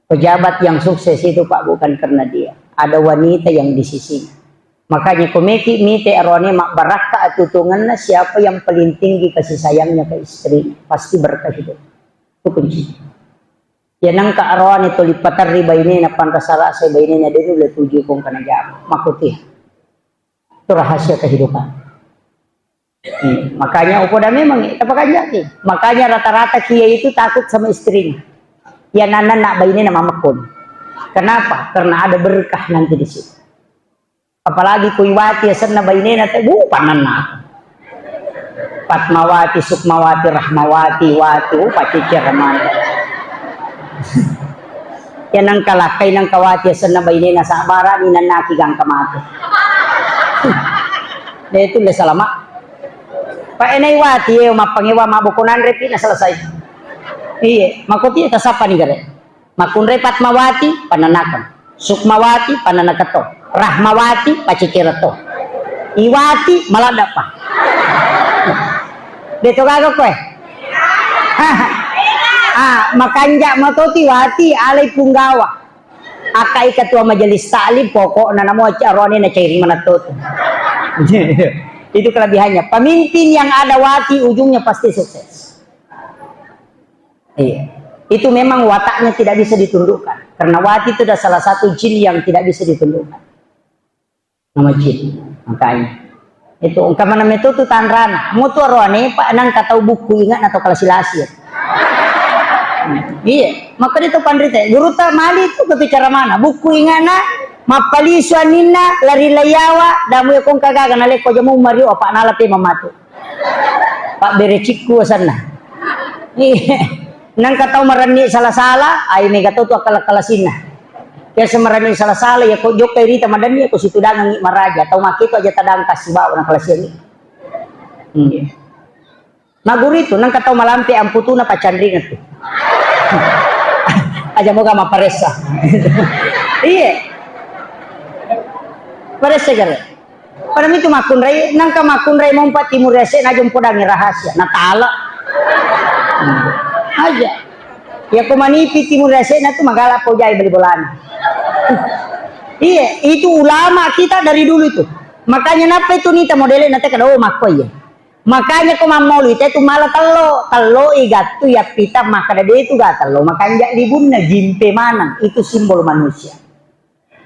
Pejabat yang sukses itu, Pak, bukan karena dia. Ada wanita yang di sisinya. Makanya komeki mite arone mak barakka atutunganna siapa yang paling tinggi kasih sayangnya ke istrinya. Pasti berkah itu. Itu kuncinya. Ya nangka arone tuli paterri bainena panrasa-rasa bainena dulu le tuju kong kana jama. Makuti. Itu rahasia kehidupan. Hmm, makanya upoda memang, eh, tapakanjaki. Makanya rata-rata kiai itu takut sama istrinya. Ya nana nak baine nama mekon. Kenapa? Karena ada berkah nanti di situ. Apalagi kui wati asenna bainena te, bu, panenna. Fatmawati, Sukmawati, Rahmawati, Wati, uh, pacicer mana. Ya nangka lakkai nangka wati asenna bainena sabara ni nannaki gangka mate. Dia itu le salama. Pak enai wati ye mappangewa maboko nanre pi na selesai. Iye, makoti tasapa ni gare. Makunre Fatmawati pananakan. Sukmawati pananakan to. Rahmawati pacicer to. Iwati maladda pa. Deto gaga koe. Ah, makanja matoti wati alai punggawa. Akkai ketua majelis taklim, pokokna namo acarone na cairing manatto tu. Itu kelebihannya. Pemimpin yang ada wati ujungnya pasti sukses. Iya. Itu memang wataknya tidak bisa ditundukkan. Karena wati itu adalah salah satu jin yang tidak bisa ditundukkan. Nama jin. Makanya. Itu engka mana metu tu tanrana. Mutu aroane, Pak, nang katau buku ingat atau kalasi-lasi. Iya, maka dia tu panrite. Guru tak mali tu ketu cara mana? Buku ingatna, mappalisu aninna, lari layawa, damu ya kong kagaga na leko jamu mario apa nala te mamatu. Pak bere cikku asanna. Iya. Nang katau marenni sala-sala, ai mega to tu akal-akalasinna. Biasa marenni sala-sala, ya ko jokka irita madanni, ya ko situdangangi maraja. Tau make tu aja tadang kasi bawa na kalasiangi. Iya. Maguru itu, nang katau malampe amputuna pacanringan tu. Aja moga maparessa. Iya. Paressa gare. Pada mitu makkunrai, nangka makkunrai mompa timur ese na jompo dangi rahasia, na tala. Aja. Ya ko manipi timur ese na tu magala pojai beli bolana. Iya, itu ulama kita dari dulu itu. Makanya napa itu nita modele na teka oh makko iya. Makanya ko mammolu itu mala tello, tello i gattu ya pita maka de itu ga tello, makanja libunna jimpe manang itu simbol manusia.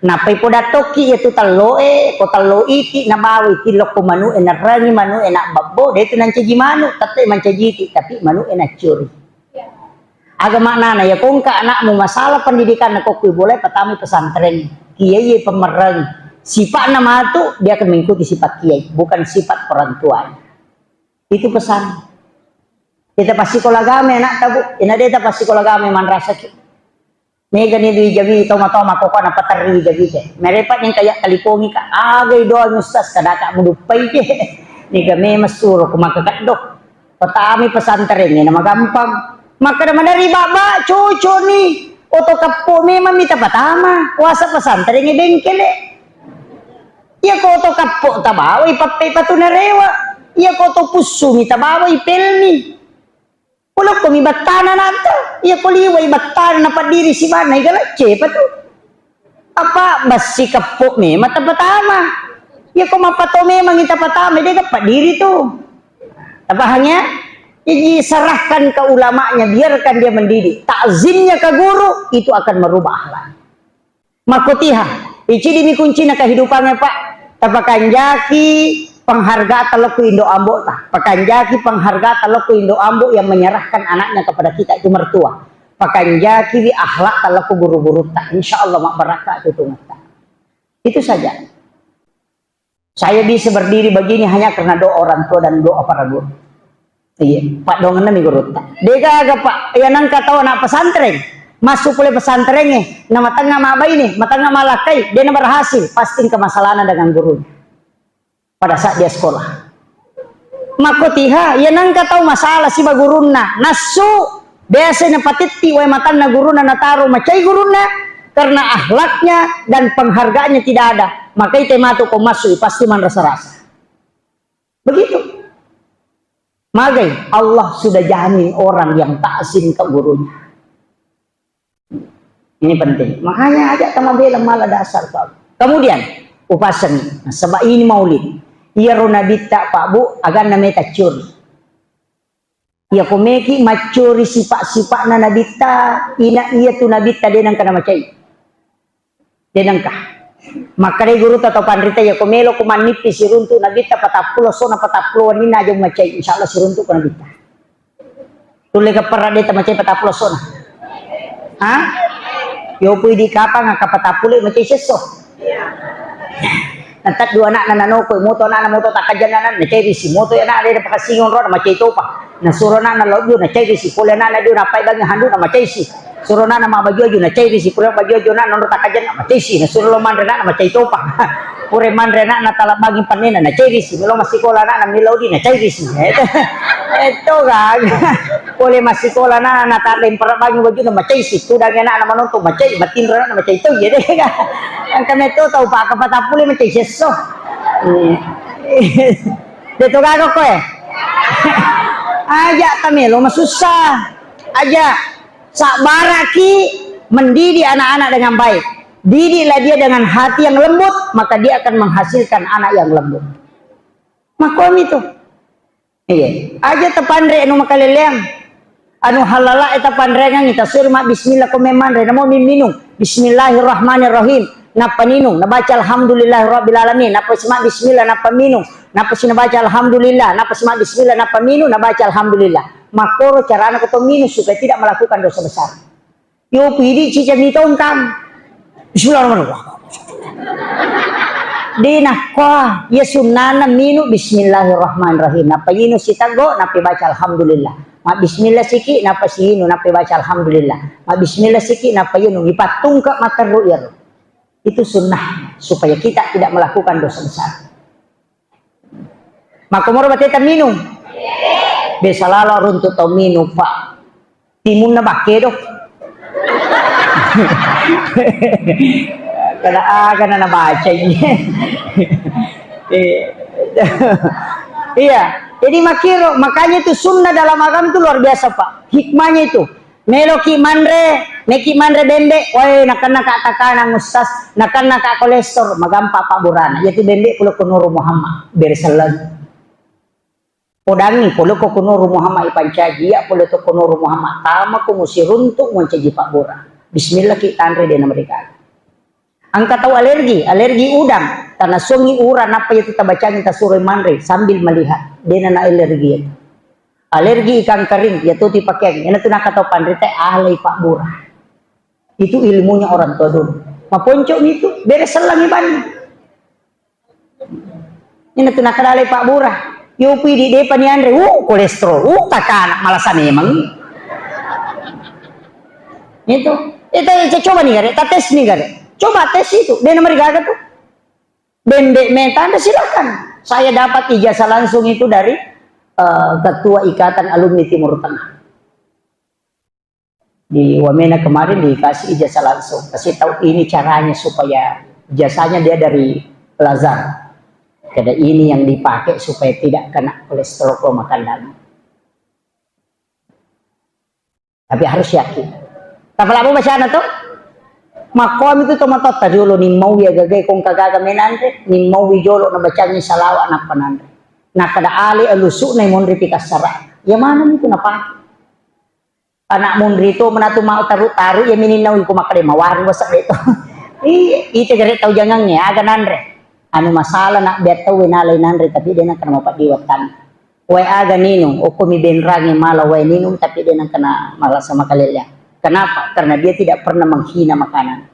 Nappai poda tokki iyatu telloe, ko tello iti nabawa iti lokko manu'e, nerrangi manu'e nabbabbo, de tu nancaji manu, tette mancaji iti, tapi manu'e naccuri. Aga maknana, ya kongka anakmu masalah pendidikan na kokkui boleh patami pesantren. kiai pemmereng. Sipatna matu, dia akan mengikuti sifat kiai, bukan sifat orang tuanya. Itu pesan. Kita pasti kalau agama anak tabu, ina deta pasti kalau agama manrasaki. Mega ni dui jawi tau matau makkokkoe napaterri jawi te. Merepa ni kaya talipongi ka. Agai doa ni ustaz kadaka muduppai je. Niga memang suro ko maka keddo. Patami pesantren ni nama gampang. Maka da madari baba cucu ni. Oto keppo memang mita patama. Wasa pesantren ni bengkele. Iya ko oto keppo tabawai pappe patu narewa. Iya ko oto pussu mita bawai pelmi. Ulokkomi battana natta, iya ko liwai battana napaddiri sibanna, iga lecce pa tu. Apa bassi keppo memang tapatama. Iya ko mappato memang tapatama, dia paddiri tu. Tapahang ya? Jadi serahkan ke ulamanya, biarkan dia mendidik. Takzimnya ke guru, itu akan merubah akhlak. Makkotiha, icidimi kuncina kehidupannya, Pak. Tapakanjaki penghargaan lokku indo ambo ta. Pakanjaki penghargaan lokku indo ambo yang menyerahkan anaknya kepada kita itu mertua. Pakanjaki wi akhlak lokku guru-guru ta. Insya Allah mak barakka tutungetta. Itu saja. Saya bisa berdiri begini hanya karena doa orang tua dan doa para guru. Iya, paddoangenna mi gurutta. Degaga, Pak, iya nengka tau anak pesantren. Masuk pole pesantren e, na matengnga mabaine, matengnga malakkai, dena berhasil, pasti engka masalahna dengan gurunya. Pada saat dia sekolah. Makkotiha, iya nengka tau masalah siba gurunna, nassu, biasa na patetti wae matanna gurunna nataro macai gurunna, karena akhlaknya dan penghargaannya tidak ada. Makai tematu ko masuk, pasti manrasa-rasa. Begitu. Magai, Allah sudah jamin orang yang takzim ke gurunya. Ini penting. Makanya aja tama bela mala dasar kau. Kemudian, upasengi. Nah, sebab ini maulid. Iyaro nabitta, Pak Bu, aganna meta curi. Iya ko meki maccuri sifat-sifatna nabitta, ina iya tu nabitta de nengka namacai. De nengka. Makkedai gurutta tau panrita, iya ko melo ko mannippi siruntu nabitta patappulo sona patappulo wenninna aja macai, insya Allah siruntu ko nabitta. Tulle ke perra de tamacai patappulo sona. Ha? Yo pui di kapang aka patappulo macai sesso. Nataddu anakna nanoko, moto anakna moto takajang anakna, nacairisi, moto anakna de pakasingong ro, macai topa. Nasuro anakna lao dio, nacairisi, pole anakna dio, nappai bangi handu, namacaisi. Suro anakna mabbaju-baju, nacairisi, pura baju-baju anakna nonro takajang, namacaisi. Nasuro lo manre anakna, macai topa. Pura manre anakna, tala bangi pannena, nacairisi. Melo massikola anakna, melo di, nacairisi. Eto, eto gaga. Pole massikola anakna, natadde pura bangi bajuna, macaisi. Tudang anakna manonton, macai, matinro anakna, macai to, iya de. Engka metto tau paka patappulo macai sesso. Iya. De to gaga koe. Aja tamelo masussa. Aja sabbaraki mendidik anak-anak dengan baik. Didiklah dia dengan hati yang lembut, maka dia akan menghasilkan anak yang lembut. Makomi tu. Iya. Aja tapanre anu makaleleang. Anu halala e tapanreangngi, tasuri ma bismillah ko memmanre, namo mimminung. Bismillahirrahmanirrahim. Nappa ninung, nabaca alhamdulillahirabbil alamin. Nappa sima bismillah, nappa minung. Nappa sinabaca alhamdulillah, nappa sima bismillah, nappa minung, nabaca alhamdulillah. Makkoro carana ko to minung supaya tidak melakukan dosa besar. Yo pidi cica mi tongkang. Bismillahirrahmanirrahim. De nakko, ya sunnana minu bismillahirrahmanirrahim. Nappa yinu siteggo, nappa baca alhamdulillah. Ma bismillah siki, nappa siyinu, nappa baca alhamdulillah. Ma bismillah siki, nappa yinu. Ipattungke materru iyaro. Itu sunnah supaya kita tidak melakukan dosa besar. Makkomoro bateta minung. Biasa lalo runtu tau minung, Pak. Timunna bakke do. Kada aga na nabaca ini. Eh, iya, jadi makiro, makanya itu sunnah dalam agama itu luar biasa, Pak. Hikmahnya itu. Meloki manre, meki manre bembe, wae nakenna ka takanang ustaz, nakenna ka kolestor, magampa pabburana. Yatu bembe pole ko Nuru Muhammad, bere selleng. Podangi pole ko Nuru Muhammad ipancaji, iya pole to ko Nuru Muhammad, tama ko musiruntu mancaji pabbura. Bismillah ki tanre de namerikan. Engka tau alergi, alergi udang, tanasuangngi urang, nappa yatu tabacangi tasuroi manre sambil melihat, dena na alergi yatu. Alergi ikan kering, yatu tipakeang, iyanatu nakatau panrita alai pabbura. Itu ilmunya orang tua dulu. Maponco mi tu, bere sellengi banni. Ini tu nakadalai Pak Bura. Yo pidi depa ni anre, uh, kolesterol, uh, kakana malasa memang. Itu, itu, itu coba ni gare, ta tes ni gare. Coba tes itu, de nomor gaga tu. Bembe meta Anda silakan. Saya dapat ijazah langsung itu dari eh, Ketua Ikatan Alumni Timur Tengah. Di Wamena kemarin dikasih ijazah langsung. Kasih tahu ini caranya supaya ijazahnya dia dari Lazar. Karena ini yang dipakai supaya tidak kena kolesterol kalau makan daging. Tapi harus yakin. Tapalabo bacana to? Makkomi tu tomatotta jolo nimmaui agagai kongka gaga menanre, nimmaui jolo nabacangi salawa nappa nanre. Nakkada ale alusukna monri pikassara. Ya mana itu napake? Anak munri to menatu mau taru-taru ya mininnaui ko makkada mawaru wasa de to. Iya, ite gare tau jangangnge aga nanre. Anu masalah nak biar tau nalai nanre tapi de nakana mapaddi wattanna. Wae aga ninung, okko mi benrangnge mala wae ninung tapi de nakana malasa makaleleang. Kenapa? Karena dia tidak pernah menghina makanan.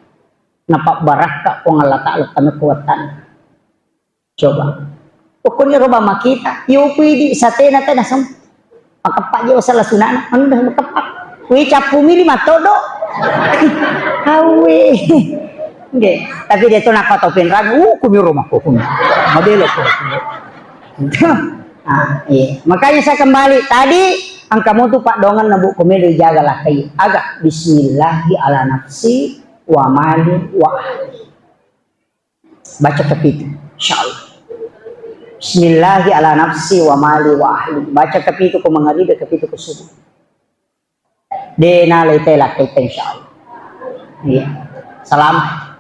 Napabbarakka Puang Allah Ta'ala tanukku wattanna. Coba. Okko ni roba makita, yo pidi satena tena sem. Makeppa je wasala sunana, anu dah makeppa. Wi cappu mili mattodo. Awe. Nggih, tapi dia tu napa tau penrang, uh, kumi rumah ko kumi. Mabelo ko. Ah, iya. Makanya saya kembali tadi, engka mutu Pak Dongan nabu komelo jaga lakai. Aga bismillahi ala nafsi wa mali wa ahli. Baca kepitu, insyaallah. Bismillahi ala nafsi wa mali wa ahli. Baca kepitu ko mangaribi, kepitu ko subuh. De nalai tela kita insyaallah. Iya. Selamat.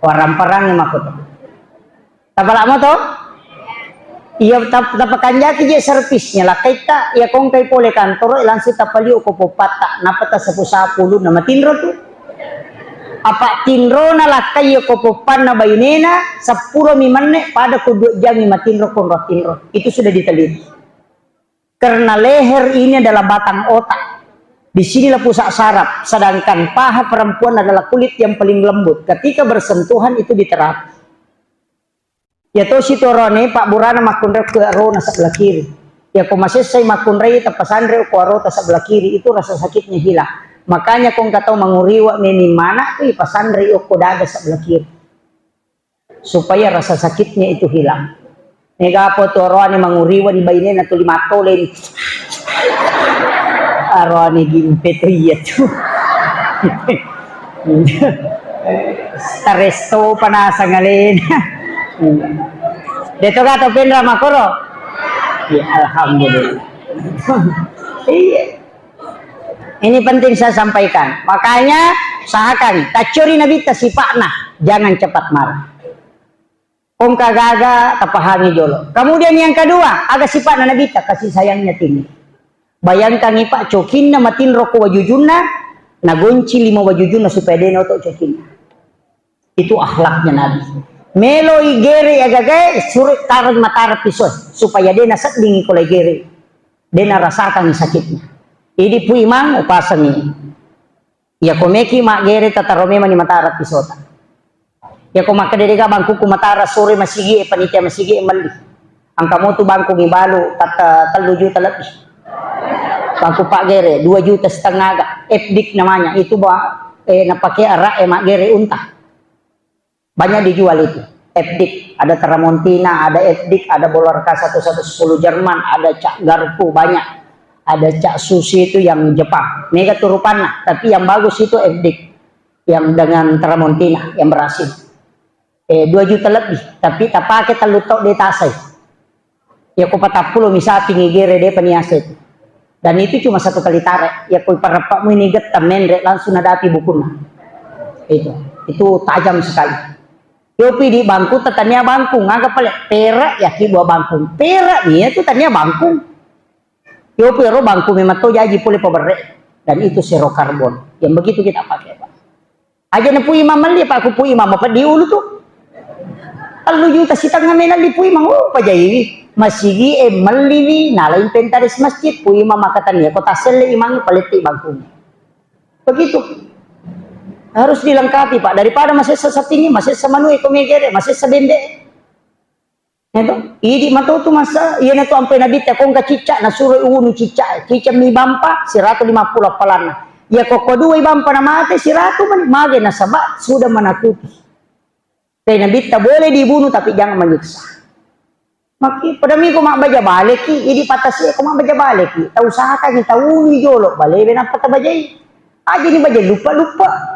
Warang perang ni makoto. Tapalamo to? Iya, tap-, tapakanjaki je servisnya. Lakkaita, iya kongkai pole kantoro, langsung tapaliu ko poppatta. Nappa tasapu-sapu ulunna matinro tu. Apa tinrona lakkai ko poppanna bainena, seppulo mi menne, pada ko dua jam mi matinro, konro tinro. Itu sudah diteliti. Karena leher ini adalah batang otak. Di sinilah pusat saraf, sedangkan paha perempuan adalah kulit yang paling lembut. Ketika bersentuhan itu diterapi. Ya tosi torone Pak Burana makkunrai ke arona sebelah kiri. Ya ko masessai makkunrai tapasanre ko arota sebelah kiri, itu rasa sakitnya hilang. Makanya ko engka tau manguriwa meni mana tu ipasanre okko dada sebelah kiri. Supaya rasa sakitnya itu hilang. Mega apa tu aroane manguriwa di bainena tuli mattoleni. Aroane gimpe tu iya tu. Taresto panasang alena. Deto gato penra makoro. Ya, alhamdulillah. Iya. Ini penting saya sampaikan. Makanya usahakan taccori Nabitta sipa'na, jangan cepat marah. Kongka gaga tapahangi jolo. Kemudian yang kedua, aga sipa'na Nabitta, kasih sayangnya tinggi. Bayangkan Pak, cokinna matinro ko wajujunna, nagonci lima wajujunna supaya de naoto cokinna. Itu akhlaknya Nabi. Meloi gere agagae, suruh tareng matara pisau supaya de naseddingi ko lai gere. De narasakan sakitnya. Idi Pu Imang upasengi. Iya ko meki maggere tataro memang ni matara pisota. Iya ko makkeda dega bangkuku matara sore masigi e panitia masigi e melli. Angka motu bangku mibalu tatta tellu juta lebih. Bangku paggere dua juta setengah ga. F D I K namanya. Itu ba eh napake ara e maggere unta. Banyak dijual itu. F D I K, ada Tramontina, ada F D I K, ada Bolarka satu satu sepuluh Jerman, ada Cak Garpu banyak. Ada Cak Susi itu yang Jepang. Mega turupanna, tapi yang bagus itu F D I K. Yang dengan Tramontina yang berhasil. Eh, dua juta lebih, tapi tapake tellu tau de tasai. Iya ko patappulo mi sapingi gere depa ni ase itu. Dan itu cuma satu kali tarik. Iya ko parappamu ini getta menre langsung nadapi bukunna. Itu, itu tajam sekali. Yopi di bangku tania bangkung, aga pale perak yaki buah bangkung. Perak ni itu tania bangkung. Yopi ro bangku memang to jaji pole paberre. Dan itu zero karbon. Yang begitu kita pakai, Pak. Aja na Pu Imang melli, Pak, ku Pu Imang mapeddi ulu tu. Tellu juta sitengnga menang di Pu Imang, oh, pajaiwi. Masigi e melli ni, nala inventaris masjid, Pu Imang makatania, ko tasselle Imang, paletti bangkung. Begitu. Harus dilengkapi, Pak. Daripada masessa sapingngi, masessa manue ko megere, masessa bembe. Itu, idi matotu masa, iyanatu ampai Nabitta ko engka cicca, nasuro unu cicca, cicca mi bampa, siratu lima puluh appalanna. Iya ko, ko dua bampa na mate, siratu mani, mage nasaba sudah menakuti. Jadi Nabitta boleh dibunuh tapi jangan menyiksa. Maki, pada miko mabbaja baleki, idi patasi ko mabbaja baleki. Tau saka ni tau ni jolo, balewe nappa tabajai. Aja ni baja lupa-lupa.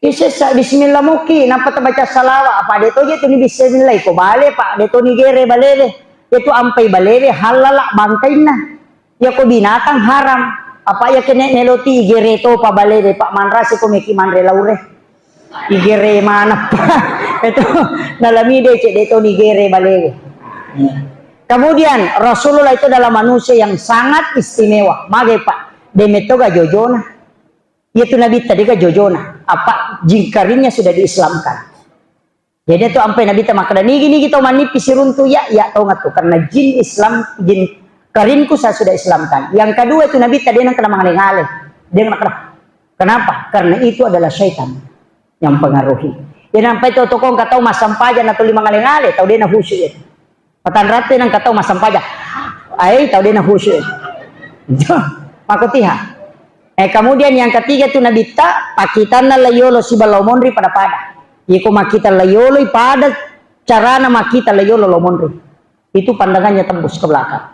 Isessa bismillah muki, nappa tabaca salawat, apa de toje tu ni bismillah, ko bale, Pak, de to ni gere balewe. Itu ampai balewe, halala bangkainna. Iya ko binatang haram. Apa iya kene meloti igere to pa balewe, Pak, manrasi ko meki manre laure. Igere manappa. Itu nalami de cek de to ni gere balewe. Kemudian Rasulullah itu adalah manusia yang sangat istimewa. Mage, Pak, de metoga jojona. Iyatu Nabitta dega jojona, apa jingkarinnya sudah diislamkan. Jadi itu ampai Nabitta makkeda, "Nigi-nigi tau mannipi siruntu iya, iya tongatu, karena jin Islam, jin karinku saya sudah islamkan." Yang kedua itu Nabitta de nengka namangale-ngale. De nengka, kenapa? Karena itu adalah syaitan yang pengaruhi. Jadi nampai tau tokong katau massampajang atau lima ngale-ngale, tau de na khusyuk itu. Patanratte nengka tau massampajang. Ai, tau de na khusyuk. Mako tiha. Eh, kemudian yang ketiga tu Nabitta, pakkitanna layolo siba lao monri pada-pada. Iko makkita layolo pada carana makkita layolo lao monri. Itu pandangannya tembus ke belakang.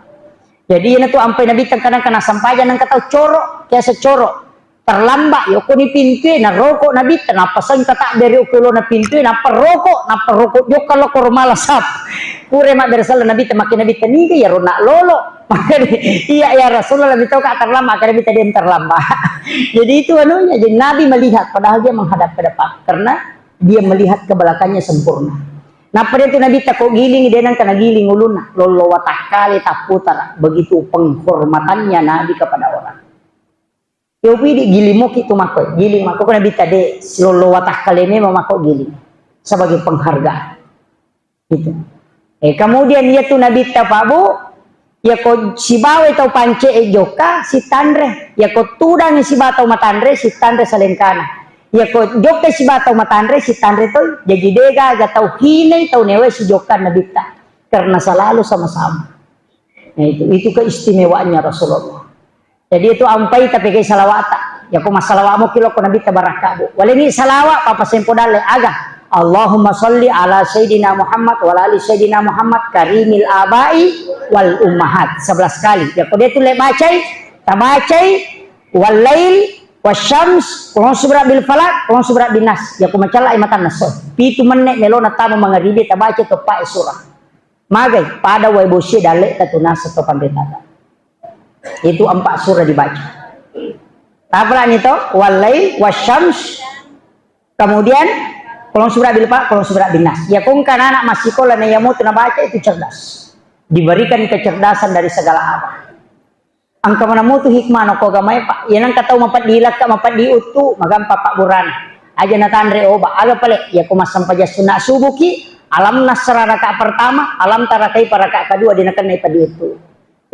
Jadi, ina tu ampai Nabitta kadang kena sampajang nengka tau coro, kiasa coro. Terlambat, yokoni pintue, naroko Nabitta, nappa sengka takbere okko lona pintue, nappa roko, nappa roko jokka lo koro malasap. Pure mabbere sala Nabitta, makke Nabitta, "Niga iyaro nak lolo?" Makanya, "Iya, ya Rasulullah, lebih tahu kak terlambat," akhirnya Nabitta dia terlambat. Jadi itu anunya, jadi Nabi melihat, padahal dia menghadap ke depan. Karena dia melihat ke belakangnya sempurna. Nappa dia tu Nabitta ko giling, dia nang kena giling ulunna. Lolo watakkale tapputara. Begitu penghormatannya Nabi kepada orang. Yo pidi giling moki tu mako, giling mako ko Nabitta de, silolo watakkale memang mako giling sebagai penghargaan. Gitu. Eh, kemudian iya tu Nabitta Pak Bu, iya ko sibawa tau pance e jokka, sitanre. Iya ko tudang sibawa tau matanre, sitanre salengkana. Iya ko jokka sibawa tau matanre, sitanre toi. Jadi de gaga tau hinai tau newe sijokka Nabitta. Karena selalu sama-sama. Nah, itu, itu keistimewaannya Rasulullah. Jadi itu ampai tapi ke salawata. Ya ko massalawa mo kilo ko Nabitta barakka, Bu. Waleni salawa papa sempo dalle aga. Allahumma salli ala Sayyidina Muhammad wa ala ali Sayyidina Muhammad karimil abai wal ummahat. Sebelas kali. Ya ko dia tu le bacai, tabacai, wal lail, wasyams, qul a'udzu birabbil falaq, qul a'udzu birabbin nas. Ya ko macalla mata naso. Pitu menne melona tama mangaribi tabaca toppa surah. Magai pada wae bosie dalle tatunasa to panrita. Itu empat surah dibaca. Tapalani to, wal lail, wasyams, kemudian qul a'udzu birabbil falaq, qul a'udzu birabbin nas. Ya kongka anak-anak massikola na iya mutu nabaca itu cerdas. Diberikan kecerdasan dari segala arah. Engka mana mutu hikmah no ko agamae, Pak. Ya nang katau mapeddi lakka, mapeddi uttu, magampa pabburana. Aja natanre oba, aga pale, ya ko massempajang sunna subuki, alam nasra raka pertama, alam tarakai paraka kedua, dinakenna ipeddi uttu.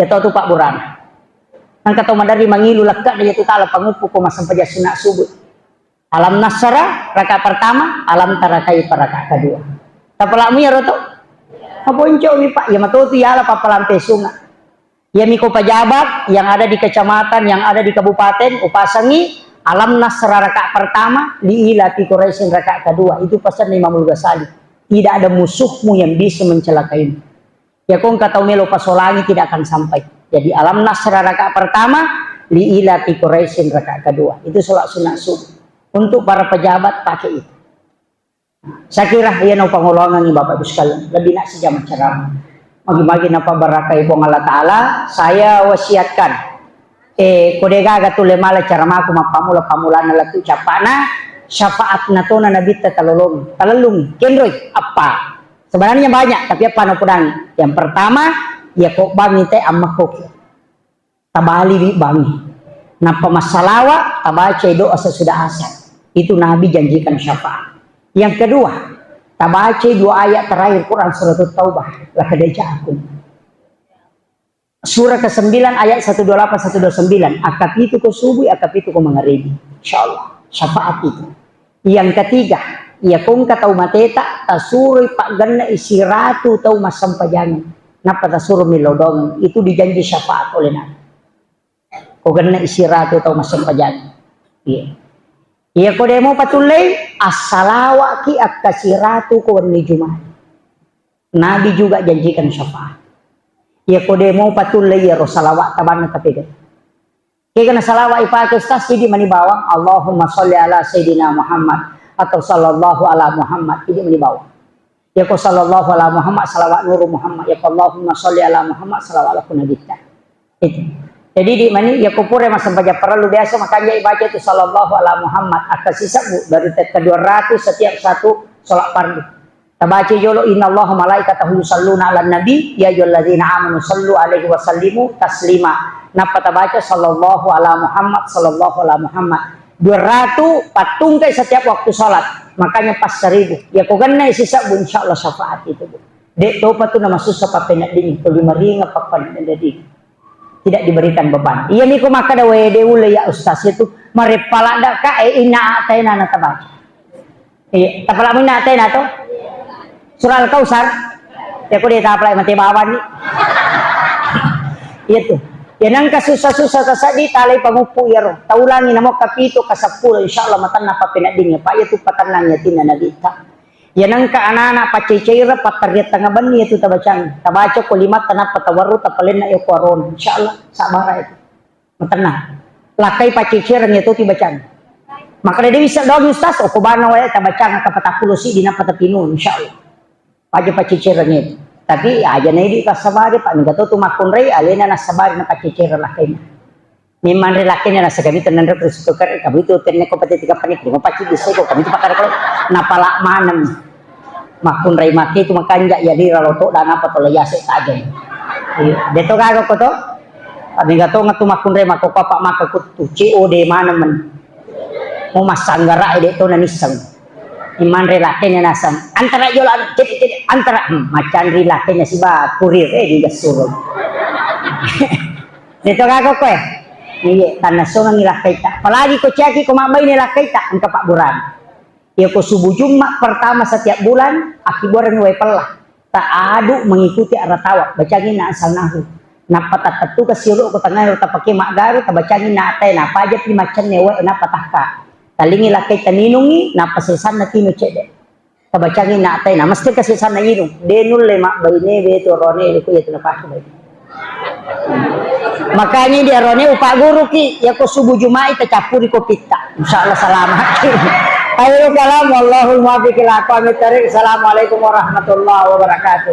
Ya tau tu pabburana. Engka tau maderri mangilu lekke'na iya tu tala panguppu ko massempajang sunna subuh. Alam nasra raka pertama, alam tarakai paraka kedua. Tapalamu ya roto? Maponco mi, Pak, ya matotu yala papalampe sunga. Ya miko pejabat yang ada di kecamatan, yang ada di kabupaten, upasangi alam nasra raka pertama, li ila fi Quraisyin raka kedua. Itu pesan Imamul Ghazali. Tidak ada musuhmu yang bisa mencelakaimu. Ya ko engka tau melo pasolangi tidak akan sampai. Jadi alam nasra raka pertama, li ila fi Quraisyin raka kedua. Itu sholat sunat subuh. Untuk para pejabat pakai itu. Saya kira iya no pangoloangan Bapak Ibu sekalian. Lebih nak sejam ceramah. Magi-magi napa barakai Puang Allah Ta'ala, saya wasiatkan. Eh, ko de gaga tu le mala cara maku mappammula-pammulana lettu cappana, syafaat natona Nabitta talolong, talellung, kenroi, apa? Sebenarnya banyak, tapi apa no pudangi? Yang pertama, ya ko bangi te amma koki. Tabali wi bangi. Nappa massalawa, tabaca doa sesudah asar. Itu Nabi janjikan syafaat. Yang kedua, tabaca dua ayat terakhir Quran surat Taubah. Laqad ja'akum. Surah kesembilan ayat satu dua lapan, satu dua sembilan. Akapitu ko subuh, akapitu ko mangaribi. Insyaallah. Syafaat itu. Yang ketiga, iya ko engka tau mateta, tasuroi paggenna siratu tau massempajang. Nappa tasuro millau doang. Itu dijanji syafaat oleh Nabi. Ko genna siratu tau massempajang. Iya. Iya ko demo patullei, assalawaki akkasiratu ko wenni Jumat. Nabi juga janjikan syafaat. Iya ko demo patullei iyaro salawat tabanna tapegel. Kegana salawat ipake Ustaz, idi mani bawang, Allahumma sholli ala Sayyidina Muhammad atau sallallahu ala Muhammad, idi mani bawang. Yako sallallahu ala Muhammad, salawat nuru Muhammad. Yako Allahumma sholli ala Muhammad, salawat laku Nabi ta. Itu. Jadi di mani, yako pura massempajang parellu biasa makanja ibaca itu sallallahu ala Muhammad. Akka sisebbu dari kedua ratus setiap satu sholat fardu. Tabaca jolo, "Innallaha malaikatahu yusalluna ala nabi, ya ayyuhalladzina amanu sallu alaihi wa sallimu taslima." Nappa tabaca, "Sallallahu ala Muhammad, sallallahu ala Muhammad." Dua ratus pattungkai setiap waktu sholat. Makanya pas seribu. Ya, ko genna sisebbu, insya Allah syafaat itu, Bu. Dek topa tu nama susah papenedding, ko lima ringa papenedding. Tidak diberikan beban. Iya niko makkeda, "Wede ulle ya Ustaz itu, mareppala daka e inna atena na tabaca." Iya, tapala minna atena to? Surah Al-Kausar. Ya ko dia tapala mate bawan ni. Iya tu. Ya nangka susah-susah tasaddi talai panguppu iyaro. Taulangi namo kapitu ka seppulo, insya Allah matanna papenedding ya. Pak ya tu patennang ya tina Nabi ta. Ya nangka anak-anak paceceira patteria tengah benni ya tu tabacang. Tabaca ko lima tanapa tawaru tapalenna ya ko arona. Insya Allah sabara itu. Matenna. Lakkai paccecereng iya toti bacang. Makkeda de wisseng doang Ustaz, okko bana wae tabacang kapatappulo siddi nappa tapinu, insyaallah. Paja paccecereng itu. Tapi aja na idi passabari, Pak, mingka to tu makkunrai alena nassabari na paccecereng lakkaina. Memang ri lakkaina nasakami tenang ri suka kare kamu itu tenne ko pati tiga panik, ko pacci di sego kami itu pakar kalau napala maneng. Makkunrai make tu makanja ya lira loto dan apa to yase tajeng. Iya, de to gaga ko to. Tapi ga to ngatu makkunrai mako papa maka kutu C O D mana men. Mau masanggara de to nanisseng. Imanre lakene nasang. Antara jola jadi jadi antara hmm, macanri lakene siba kurir eh di gasuro. De to gaga ko eh. Iya, tanah songang lakkaita. Apalagi ko caki ko mabai ne lakkaita engka Pak Burhan. Yako subuh Jumat pertama setiap bulan, akkibuarengngi wae pella. Taadu mengikuti aratawa, bacangi na asal nahu. Nappa tattettuka siolo ko tengah tapake maggaru, tabacangi na atai, napaja pi maccenne wae, nappa takka. Talingi lakkai taninungi, nappa sesanna tinu cedde. Tabacangi na atai, na mesti ka sesanna inung. De nulle mabbaine betu rone ko yatu napake baine. Makanya di arone upagguruki, yako subuh Juma'i tacappuri kopitta. Insya Allah selamat. Ayo kalam, wallahul muwaffiq ila aqwamit thariq. Assalamualaikum warahmatullahi wabarakatuh.